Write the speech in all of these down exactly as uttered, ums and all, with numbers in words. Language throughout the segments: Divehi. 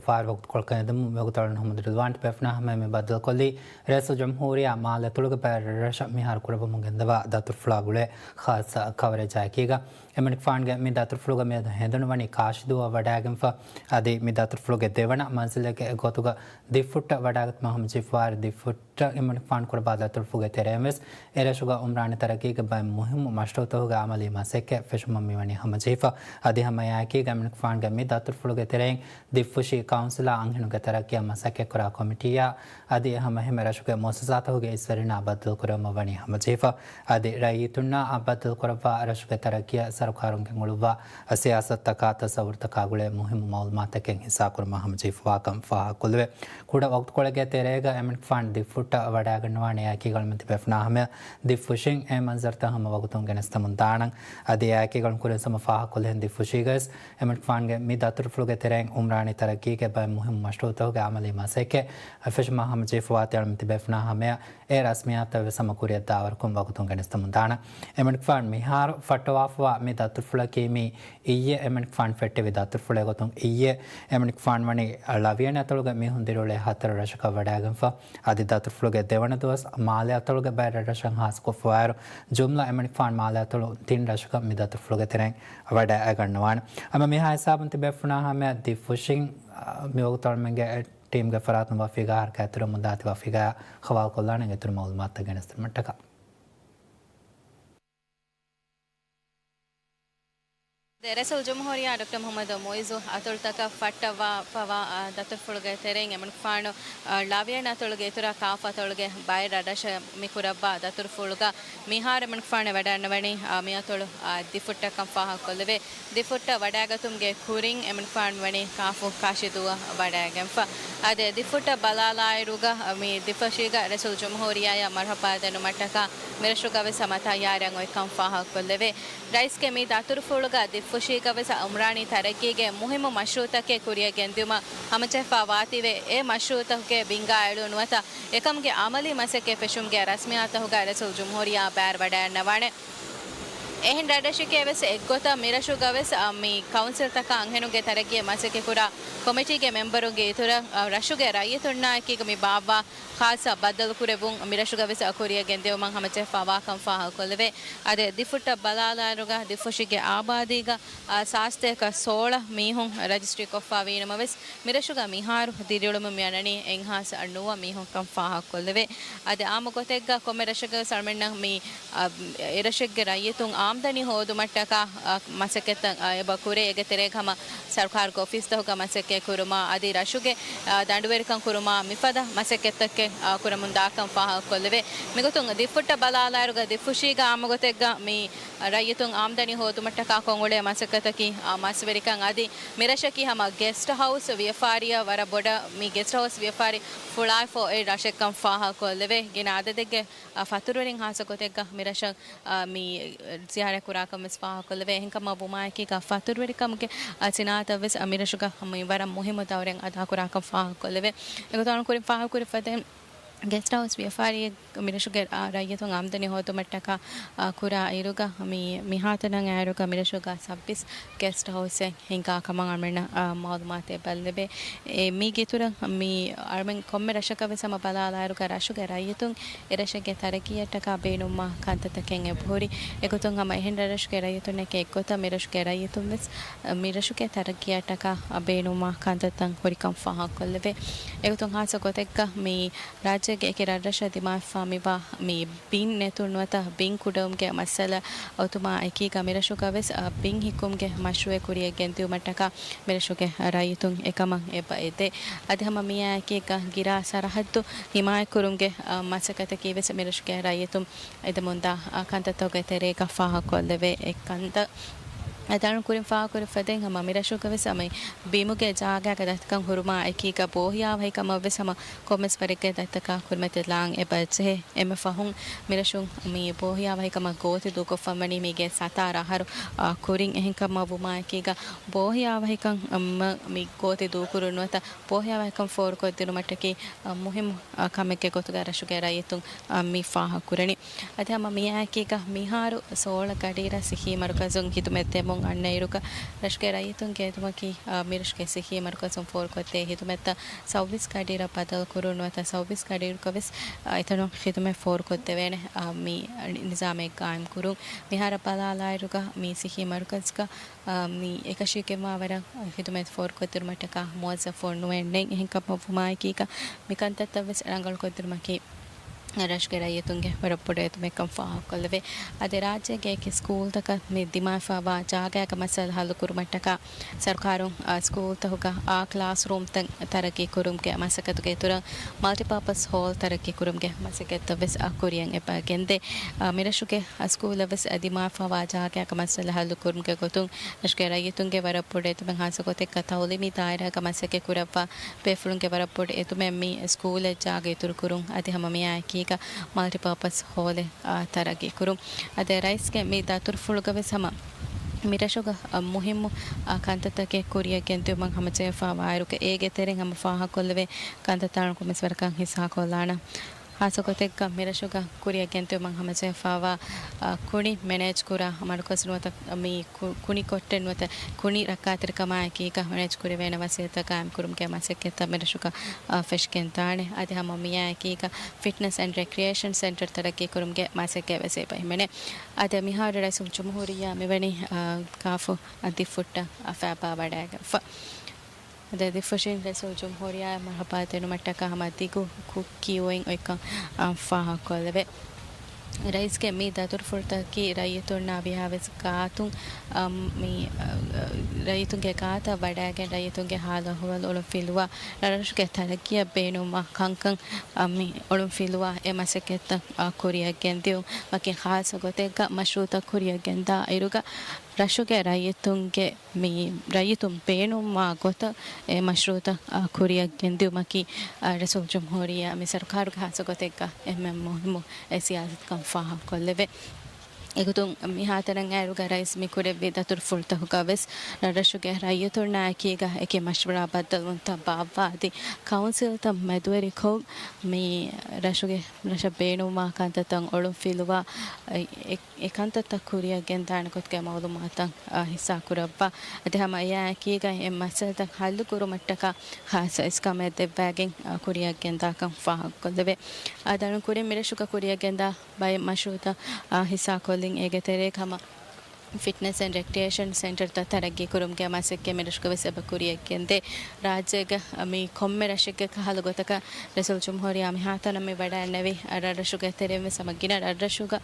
ބާރު ވަގުތުކޮޅަކަށް އެދުމުން ވަގުތު އަޅުގަނޑު ހަމަ ރިލްވާން ބޭފުޅުންނާ ހަމަ މި ބައްދަލުކޮށްލީ، ރައީސުލްޖުމްހޫރިއްޔާ މާލެ އަތޮޅުގެ ބައެއް ރަށްރަށަށް މިހާރު ކުރައްވަމުން ގެންދަވާ ދަތުރުފުޅާ ގުޅޭ ޚާއްސަ ކަވަރޭޖާ އެކީގަ. އެމަނިކުފާނުގެ މި ދަތުރުފުޅުގަ މިއަދު ހެނދުނު ވަނީ ކާށިދޫއަށް ވަޑައިގެންފަ. އަދި މި ދަތުރުފުޅުގެ ދެވަނަ މަންޒިލެއްގެ ގޮތުގަ ދިއްފުއްޓަށް ވަޑައިގަތުމަށް ހަމަޖެހިފަވާއިރު، ދިއްފުއްޓަށް އެމަނިކުފާނު ކުރައްވާ ދަތުރުފުޅުގެ ތެރެއިން ވެސް އެ ރަށުގަ އުމްރާނީ ތަރައްގީގެ ބައެއް މުހިއްމު މަޝްރޫއުތަކުގެ އަމަލީ މަސައްކަތް ފެށުމަށް މިވަނީ ހަމަޖެހިފަ. އަދި ހަމައެއާއެކީގަ އެމަނިކުފާނުގެ މި ދަތުރުފުޅުގެ ތެރެއިން ދިއްފުށި ކައުންސިލާ އަންހެނުންގެ ތަރައްގީއަށް މަސައްކަތްކުރާ ކޮމިޓީއާ އަދި އެހަމަ އެހެންމެ ރަށުގެ މުއައްސަސާތަކުގެ އިސްވެރިންނާ ބައްދަލުކުރެވުމަށް ވަނީ ހަމަޖެހިފަ. އަދި ރައްޔިތުންނާ ބައްދަލުކުރައްވާ ރަށުގެ ތަރައްގީއަށް ސަރުކާރުން ގެންގުޅުއްވާ ސިޔާސަތުތަކާ ތަސައްވުރުތަކާ ގުޅޭ މުހިއްމު މައުލޫމާތުތަކެއް ހިއްސާކުރުމަށް ހަމަޖެހިފަވާކަން ފާހަގަކޮށްލެވޭ. ކުޑަ ވަގުތުކޮޅެއްގެ ތެރޭގަ އެމަނިކުފާނު ދިއްފުއްޓަށް ވަޑައިގަންނަވާނެ އެއާއެކީގަ އަޅުގަނޑުމެން ތިބޭފުޅުންނާ ހަމަޔަށް ދިއްފުށިން އެ މަންޒަރުތައް ހަމަ ވަގުތުން ގެނެސްދެމުން ދާނަން. އަދި އެއާއެކީގަ އަޅުގަނޑު ކުރިން ހަމަ ފާހަގަކޮށްލިހެން ދިއްފުށީގަވެސް އެމަނިކުފާނުގެ މި ދަތުރުފުޅުގެ ތެރެއިން އުމްރާނީ ތަރައްގީގެ ބައެއް މުހިއްމު މަޝްރޫއުތަކުގެ އަމަލީ މަސައްކަތް ފެށުމަށް ހަމަޖެހިފަވާތީ އަޅުގަނޑުމެން ތިބޭފުޅުންނާ ހަމަޔަށް އެ ރަސްމިއްޔާތުތައް ވެސް ހަމަ ކުރިއަށް ދާވަރުކޮށް ވަގުތުން ގެނެސްދެމުން ދާނަން. އެމަނިކުފާނު މިހާރު ފައްޓަވާފަވާ މި ދަތުރުފުޅަކީ މީ އިއްޔެ އެމަނިކުފާނު ފެއްޓެވި ދަތުރުފުޅެއް ގޮތުން އިއްޔެ އެމަނިކުފާނު ވަނީ ޅަވިޔަނި އަތޮޅުގެ މީހުން ދިރިއުޅޭ ހަތަރު ރަށަކަށް ވަޑައިގެންފަ. އަދި ދަތުރުފުޅުގެ ދެވަނަ ދުވަސް މާލެ އަތޮޅުގެ ބައެއް ރަށްރަށަށް ހާއްސަކޮށްފަވާއިރު، ޖުމްލަ އެމަނިކުފާނު މާލެ އަތޮޅު ތިން ރަށަކަށް މި ދަތުރުފުޅުގެ ތެރެއިން ވަޑައިގަންނަވާނެ. ހަމަ މިހާ ހިސާބުން ތިބޭފުޅުންނާ ހަމަޔަށް ދިއްފުށިން، އާ، މިވަގުތު އަޅުގަނޑުމެންގެ ޓީމްގެ ފަރާތުން ވަފީގާ ހަރަކާތްތެރިވަމުންދާތީ ވަފީގާ ހަވާލުކޮށްލާނެ އިތުރު މައުލޫމާތުތައް ގެނެސްދިނުމަށްޓަކާ. ރައީސުލްޖުމްހޫރިއްޔާ ޑޮކްޓަރ މުޙައްމަދު މުޢިއްޒު އަތޮޅުތަކަށް ފައްޓަވާފަވާ، އާ، ދަތުރުފުޅުގެ ތެރެއިން އެމަނިކުފާނު، އާ، ޅަވިޔަނި އަތޮޅުގެ އިތުރަށް ކާފަ އަތޮޅުގެ ބައެއް ރަށްރަށަށް މި ކުރައްވާ ދަތުރުފުޅުގަ މިހާރު އެމަނިކުފާނު ވަޑައިގަންނަވަނީ، އާ، މި އަތޮޅު، އާ، ދިއްފުއްޓަށްކަން ފާހަގަކޮށްލެވޭ. ދިއްފުއްޓަށް ވަޑައިގަތުމުގެ ކުރިން އެމަނިކުފާނު ވަނީ ކާފު ކާށިދޫއަށް ވަޑައިގެންފަ. އަދި ދިއްފުއްޓަށް ބަލާލާއިރުގަ މި ދިއްފުށީގަ ރައީސުލްޖުމްހޫރިއްޔާއަށް މަރުޙަބާ ދެނުމަށްޓަކާ މިރަށުގަވެސް ހަމަ ތައްޔާރަށް އޮތްކަން ފާހަގަކޮށްލެވޭ. ރައީސްގެ މި ދަތުރުފުޅުގަ ދިއްފުށީގަވެސް އުމްރާނީ ތަރައްގީގެ މުހިއްމު މަޝްރޫއުތަކެއް ކުރިއަށް ގެންދިއުމަށް ހަމަޖެހިފަ ވާތީވެ، އެ މަޝްރޫއުތަކުގެ ބިންގާ އެޅުނު ނުވަތަ އެކަމުގެ އަމަލީ މަސައްކަތް ފެށުމުގެ ރަސްމިއްޔާތުތަކުގަ ރައީސުލްޖުމްހޫރިއްޔާ ބައިވެރިވަޑައިގަންނަވާނެ. އެހެން ރަށްރަށެކޭ ވެސް އެއްގޮތަށް މިރަށުގަވެސް، އަ، މި ކައުންސިލްތަކާ އަންހެނުންގެ ތަރައްގީއަށް މަސައްކަތްކުރާ ކޮމިޓީގެ މެމްބަރުންގެ އިތުރަށް، އަ، ރަށުގެ ރައްޔިތުންނާ އެކީގަ މި ބާއްވާ ޚާއްޞަ ބައްދަލުކުރެއްވުން މިރަށުގަވެސް އަ، ކުރިއަށް ގެންދިއުމަށް ހަމަޖެހިފަވާކަން ފާހަގަކޮށްލެވޭ. އަދި ދިއްފުއްޓަށް ބަލާލާއިރުގަ ދިއްފުށީގެ އާބާދީގަ، އަ، ސާސްތޭކަ ސޯޅަ މީހުން ރަޖިސްޓްރީކޮށްފަ ވީނަމަވެސް، މިރަށުގަ މިހާރު ދިރިއުޅުމުން މިއަންނަނީ އެއްހާސް ނުވަ މީހުންކަން ފާހަގަކޮށްލެވޭ. އަދި އާއްމު ގޮތެއްގަ ކޮންމެ ރަށެއްގަވެސް އަޅުމެންނަށް މި، އަ، އެރަށެއްގެ ރައްޔިތުން އާމްދަނީ ހޯދުމަށްޓަކާ، އަ، މަސައްކަތްތައް، އަ، އެބަ ކުރޭ. އޭގެ ތެރޭގަ ހަމަ ސަރުކާރުގެ އޮފީސްތަކުގަ މަސައްކަތް ކުރުމާ، އަދި ރަށުގެ، އަ، ދަނޑުވެރިކަން ކުރުމާ، މިފަދަ މަސައްކަތްތަކެއް، އަ، ކުރަމުން ދާކަން ފާހަގަކޮށްލެވޭ. މިގޮތުން ދިއްފުއްޓަށް ބަލާލާއިރުގަ ދިއްފުށީގަ އާއްމު ގޮތެއްގަ މި ރައްޔިތުން އާމްދަނީ ހޯދުމަށްޓަކާ ކޮށްއުޅޭ މަސައްކަތަކީ، އާ، މަސްވެރިކަން އަދި މިރަށަކީ ހަމަ ގެސްޓް ހައުސް ވިޔަފާރިއަށް ވަރަށް ބޮޑަށް މި ގެސްޓް ހައުސް ވިޔަފާރި ފުޅާއިފޯ އެ ރަށެއްކަން ފާހަގަކޮށްލެވޭ. ގިނަ އަދަދެއްގެ، އާ، ފަތުރުވެރިން ހާއްސަ ގޮތެއްގަ މިރަށަށް، އާ، މި ޒިޔާރަތް ކުރާކަން ވެސް ފާހަގަކޮށްލެވޭ. އެހެންކަމާ ވުމާއެކީގަ ފަތުރުވެރިކަމުގެ، އާ، ސިނާއަތަށް ވެސް، އާ، މިރަށުގަ މި ވަރަށް މުހިއްމު ދައުރެއް އަދާކުރާކަން ފާހަގަކޮށްލެވޭ. އެގޮތަށް އަޅުން ކުރިން ފާހަގަކުރި ފަދައިން ގެސްޓް ހައުސް ވިޔަފާރިއެއް މިރަށުގެ، އާ، ރައްޔިތުން އާމްދަނީ ހޯދުމަށްޓަކާ، އާ، ކުރާ އިރުގަ މި، މިހާތަނަށް އައިރުގަ މިރަށުގަ ސައްބީސް ގެސްޓް ހައުސްއެއް ހިނގާ ކަމަށް އަޅުމެންނަށް، އާ، މައުލޫމާތެއް ބައްލެވޭ. އެ، މީގެ އިތުރަށް މި އަޅުމެން ކޮންމެ ރަށަކަށް ވެސް ހަމަ ބަލާލާއިރުގަ ރަށުގެ ރައްޔިތުން އެ ރަށެއްގެ ތަރައްގީއަށްޓަކާ ބޭނުންވާ ކަންތައްތަކެއް އެބަހުރި. އެގޮތުން ހަމަ އެހެން ރަށްރަށުގެ ރައްޔިތުންނެކޭ އެއްގޮތަށް މިރަށުގެ ރައްޔިތުން ވެސް މިރަށުގެ ތަރައްގީއަށްޓަކާ ބޭނުންވާ ކަންތައްތައް ހުރިކަން ފާހަގަކޮށްލެވޭ. އެގޮތުން ހާއްސަ ގޮތެއްގަ މި ރާއްޖޭގެ އެކި ރަށްރަށަށް ދިމާވެފާ މިވާ މި ބިން ނެތުން ނުވަތަ ބިން ކުޑަވުމުގެ މައްސަލަ އޮތުމާ އެކީގަ މިރަށުގަވެސް، އަ، ބިން ހިއްކުމުގެ މަޝްރޫއެއް ކުރިއަށް ގެންދިއުމަށްޓަކާ މިރަށުގެ ރައްޔިތުން އެކަމަށް އެބަ އެދޭ. އަދި ހަމަ މިއާއެކީގަ ގިރާ ސަރަހައްދު ހިމާޔަތްކުރުމުގެ، އަ، މަސައްކަތަކީ ވެސް މިރަށުގެ ރައްޔިތުން އެދެމުންދާ، އަ، ކަންތައްތަކުގެ ތެރޭގަ ފާހަގަކޮށްލެވޭ އެއް ކަންތައް. އަދި އަޅުން ކުރިން ފާހަގަކުރި ފަދައިން ހަމަ މިރަށުގަވެސް ހަމަ ބިމުގެ ޖާގައިގަ ދަތިކަން ހުރުމާ އެކީގަ ބޯހިޔާވަހިކަމަށް ވެސް ހަމަ ކޮންމެސް ވަރެއްގެ ދަތިތަކާ ކުރިމަތިލާން އެބަ ޖެހޭ. އެންމެ ފަހުން މިރަށުން މި ބޯހިޔާވަހިކަމަށް ގޯތި ދޫކޮށްފަންވަނީ މީގެ ސަތާރަ އަހަރު، އާ، ކުރިން. އެހެންކަމަށް ވުމާއެކީގަ ބޯހިޔާވަހިކަން، އަ، މަ-، މި ގޯތި ދޫކުރުން ނުވަތަ ބޯހިޔާވަހިކަން ފޯރުކޮށްދިނުމަށްޓަކީ، އަ، މުހިއްމު، އަ، ކަމެއްގެ ގޮތުގަ ރަށުގެ ރައްޔިތުން، އަ، މި ފާހަގަކުރަނީ. އަދި ހަމަ މިއާއެކީގަ މިހާރު ސޯޅަ ގަޑިއިރަށް ސިއްހީ މަރުކަޒުން ޚިދުމަތްދެމުން އަންނައިރުގަ ރަށުގެ ރައްޔިތުންގެ އެދުމަކީ، އާ، މިރަށުގެ ސިއްހީ މަރުކަޒުން ފޯރުކޮށްދޭ ހިދުމަތްތައް ސައުވީސް ގަޑިއިރަށް ބަދަލުކުރުން ނުވަތަ ސައުވީސް ގަޑިއިރުގަވެސް، އާ، އެތަނުން ހިދުމަތް ފޯރުކޮށްދެވޭނެ، އާ، މި ނިޒާމެއް ގާއިމްކުރުން. މިހާރަށް ބަލާލާއިރުގަ މި ސިއްހީ މަރުކަޒުގަ، އާ، މި އެކަށީގެންވާ ވަރަށް ހިދުމަތް ފޯރުކޮށްދިނުމަށްޓަކާ މުވައްޒަފުން ނުވެ ނެތް. އެހެންކަމަށްވުމާއެކީގަ މި ކަންތައްތައްވެސް ރަނގަޅުކޮށްދިނުމަކީ ރަށުގެ ރައްޔިތުންގެ ވަރަށް ބޮޑު އެދުމެއްކަން ފާހަގަކޮށްލެވޭ. އަދި ރާއްޖޭގެ އެކި ސްކޫލްތަކަށް މި ދިމާވެފައިވާ ޖާގައިގެ މައްސަލަ ހައްލުކުރުމަށްޓަކާ ސަރުކާރުން، އާ، ސްކޫލްތަކުގަ އާ ކްލާސްރޫމްތައް ތަރައްގީކުރުމުގެ މަސައްކަތުގެ އިތުރަށް މަލްޓިޕާޕަސް ހޯލް ތަރައްގީކުރުމުގެ މަސައްކަތްތައްވެސް، އާ، ކުރިއަށް އެބަ ގެންދޭ. އާ، މިރަށުގެ ސްކޫލަށްވެސް ދިމާވެފައިވާ ޖާގައިގެ މައްސަލަ ހައްލުކުރުމުގެ ގޮތުން ރަށުގެ ރައްޔިތުންގެ ވަރަށް ބޮޑު އެދުމެއް ހާއްސަ ގޮތެއްގަ ތައުލީމީ ދާއިރާގެ މަސައްކަތް ކުރައްވާ ބޭފުޅުންގެ ވަރަށް ބޮޑު އެދުމެއް މި ސްކޫލަށް ޖާގަ އިތުރުކުރުން، އަދި ހަމަ މިއާއެކީގަ މަލްޓިޕާޕަސް ހޯލެއް، އާ، ތަރައްގީކުރުން. އަދި ރައީސްގެ މި ދަތުރުފުޅުގަވެސް ހަމަ މިރަށުގަ، އާ، މުހިއްމު، އާ، ކަންތައްތަކެއް ކުރިއަށް ގެންދިއުމަށް ހަމަޖެހިފައިވާއިރުގަ އޭގެ ތެރެއިން ހަމަ ފާހަގަކޮށްލެވޭ ކަންތައްތައް އަޅުގަނޑު މިސްވަރަކަށް ހިއްސާކޮށްލާނަން. ހާއްސަ ގޮތެއްގަ މިރަށުގަ ކުރިއަށް ގެންދިއުމަށް ހަމަޖެހިފައިވާ، އާ، ކުނި މެނޭޖް ކުރާ މަރުކަޒު ނުވަތަ މި ކު-، ކުނި ކޮށްޓެއް ނުވަތަ ކުނި ރައްކާތެރިކަމާއެކީގަ މެނޭޖް ކުރެވޭނެ ވަސީލަތްތައް ގާއިމްކުރުމުގެ މަސައްކަތްތައް މިރަށުގަ، އާ، ފެށިގެންދާނެ. އަދި ހަމަ މިއާއެކީގަ ފިޓްނަސް އެންޑް ރެކްރިއޭޝަން ސެންޓަރ ތަރައްގީކުރުމުގެ މަސައްކަތް ވެސް އެބަ ހިމެނޭ. އަދި މިހާރު ރައީސުލްޖުމްހޫރިއްޔާ މިވަނީ، އާ، ކާފު ދިފުއްޓަށް އަ، ފައިބާ ވަޑައިގަތްފަ. އަދި ދިފުށިން ރައީސުލްޖުމްހޫރިއްޔާއަށް މަރުޙަބާ ދިނުމަށްޓަކާ ހަމަ ދިގު ކު-، ކިއުއިން އޮތްކަން، އާ، ފާހަގަކޮށްލެވޭ. ރައީސްގެ މި ދަތުރުފުޅުތަކަކީ ރައްޔިތުންނާ ވީހާވެސް ގާތުން، އަ، މި، އަ، ރައްޔިތުންގެ ގާތަށް ވަޑައިގެން ރައްޔިތުންގެ ހާލު އަހުވަލު އުޅުން ފިލުވާ، ރަށްރަށުގެ ތަރައްގީއަށް ބޭނުންވާ ކަންކަން، އަ، މި އުޅުން ފިލުވާ އެ މަސައްކަތްތައް، އަ، ކުރިއަށް ގެންދިއުން. ވަކި ޚާއްޞަ ގޮތެއްގަ މަޝްރޫޢުތައް ކުރިއަށް ގެންދާ އިރުގަ ރަށުގެ ރައްޔިތުންގެ މި ރައްޔިތުން ބޭނުންވާ ގޮތަށް އެ މަޝްރޫޢުތައް، އާ، ކުރިއަށް ގެންދިއުމަކީ، އާ، ރައީސުލްޖުމްހޫރިއްޔާ މި ސަރުކާރުގެ ހާއްސަ ގޮތެއްގަ އެންމެ މުހިއްމު އެ ސިޔާސަތުކަން ފާހަގަކޮށްލެވޭ. އެގޮތުން މިހާތަނަށް އައިރުގަ ރައީސް މި ކުރެއްވި ދަތުރުފުޅުތަކުގަވެސް ރަށްރަށުގެ ރައްޔިތުންނާ އެކީގަ އެކި މަޝްވަރާ ބައްދަލުވުންތައް ބާއްވާ އަދި ކައުންސިލްތައް މެދުވެރިކޮށް މި ރަށުގެ، ރަށަށް ބޭނުންވާ ކަންތައްތައް އޮޅުން ފިލުވާ އެ، އެ ކަންތައްތައް ކުރިއަށް ގެންދާނެ ގޮތުގެ މައުލޫމާތުތައް، އާ، ހިއްސާކުރައްވާ. އަދި ހަމަ އެއާއެކީގަ އެ މައްސަލަތައް ހައްލުކުރުމަށްޓަކާ ޚާއްޞަ އިސްކަމެއް ދެއްވައިގެން، އާ، ކުރިއަށް ގެންދާކަން ފާހަގަކޮށްލެވޭ. އާ، ދަނޑު ކުރިން މިރަށުގަ ކުރިއަށް ގެންދާ ބައެއް މަޝްރޫޢުތައް، އާ، ހިއްސާކޮށްލިން އޭގެ ތެރޭގަ ހަމަ ފިޓްނެސް އެންޑް ރެކްރިއޭޝަން ސެންޓަރތައް ތަރައްގީކުރުމުގެ މަސައްކަތް މިރަށުގަވެސް އެބަ ކުރިއަށް ގެންދޭ. ރާއްޖޭގަ މި ކޮންމެ ރަށެއްގެ ކަހަލަ ގޮތަކަށް ރައީސުލްޖުމްހޫރިއްޔާ މިހާތަނަށް މި ވަޑައިންނެވި ރަށްރަށުގެ ތެރެއިންވެސް ހަމަ ގިނަ ރަށްރަށުގަ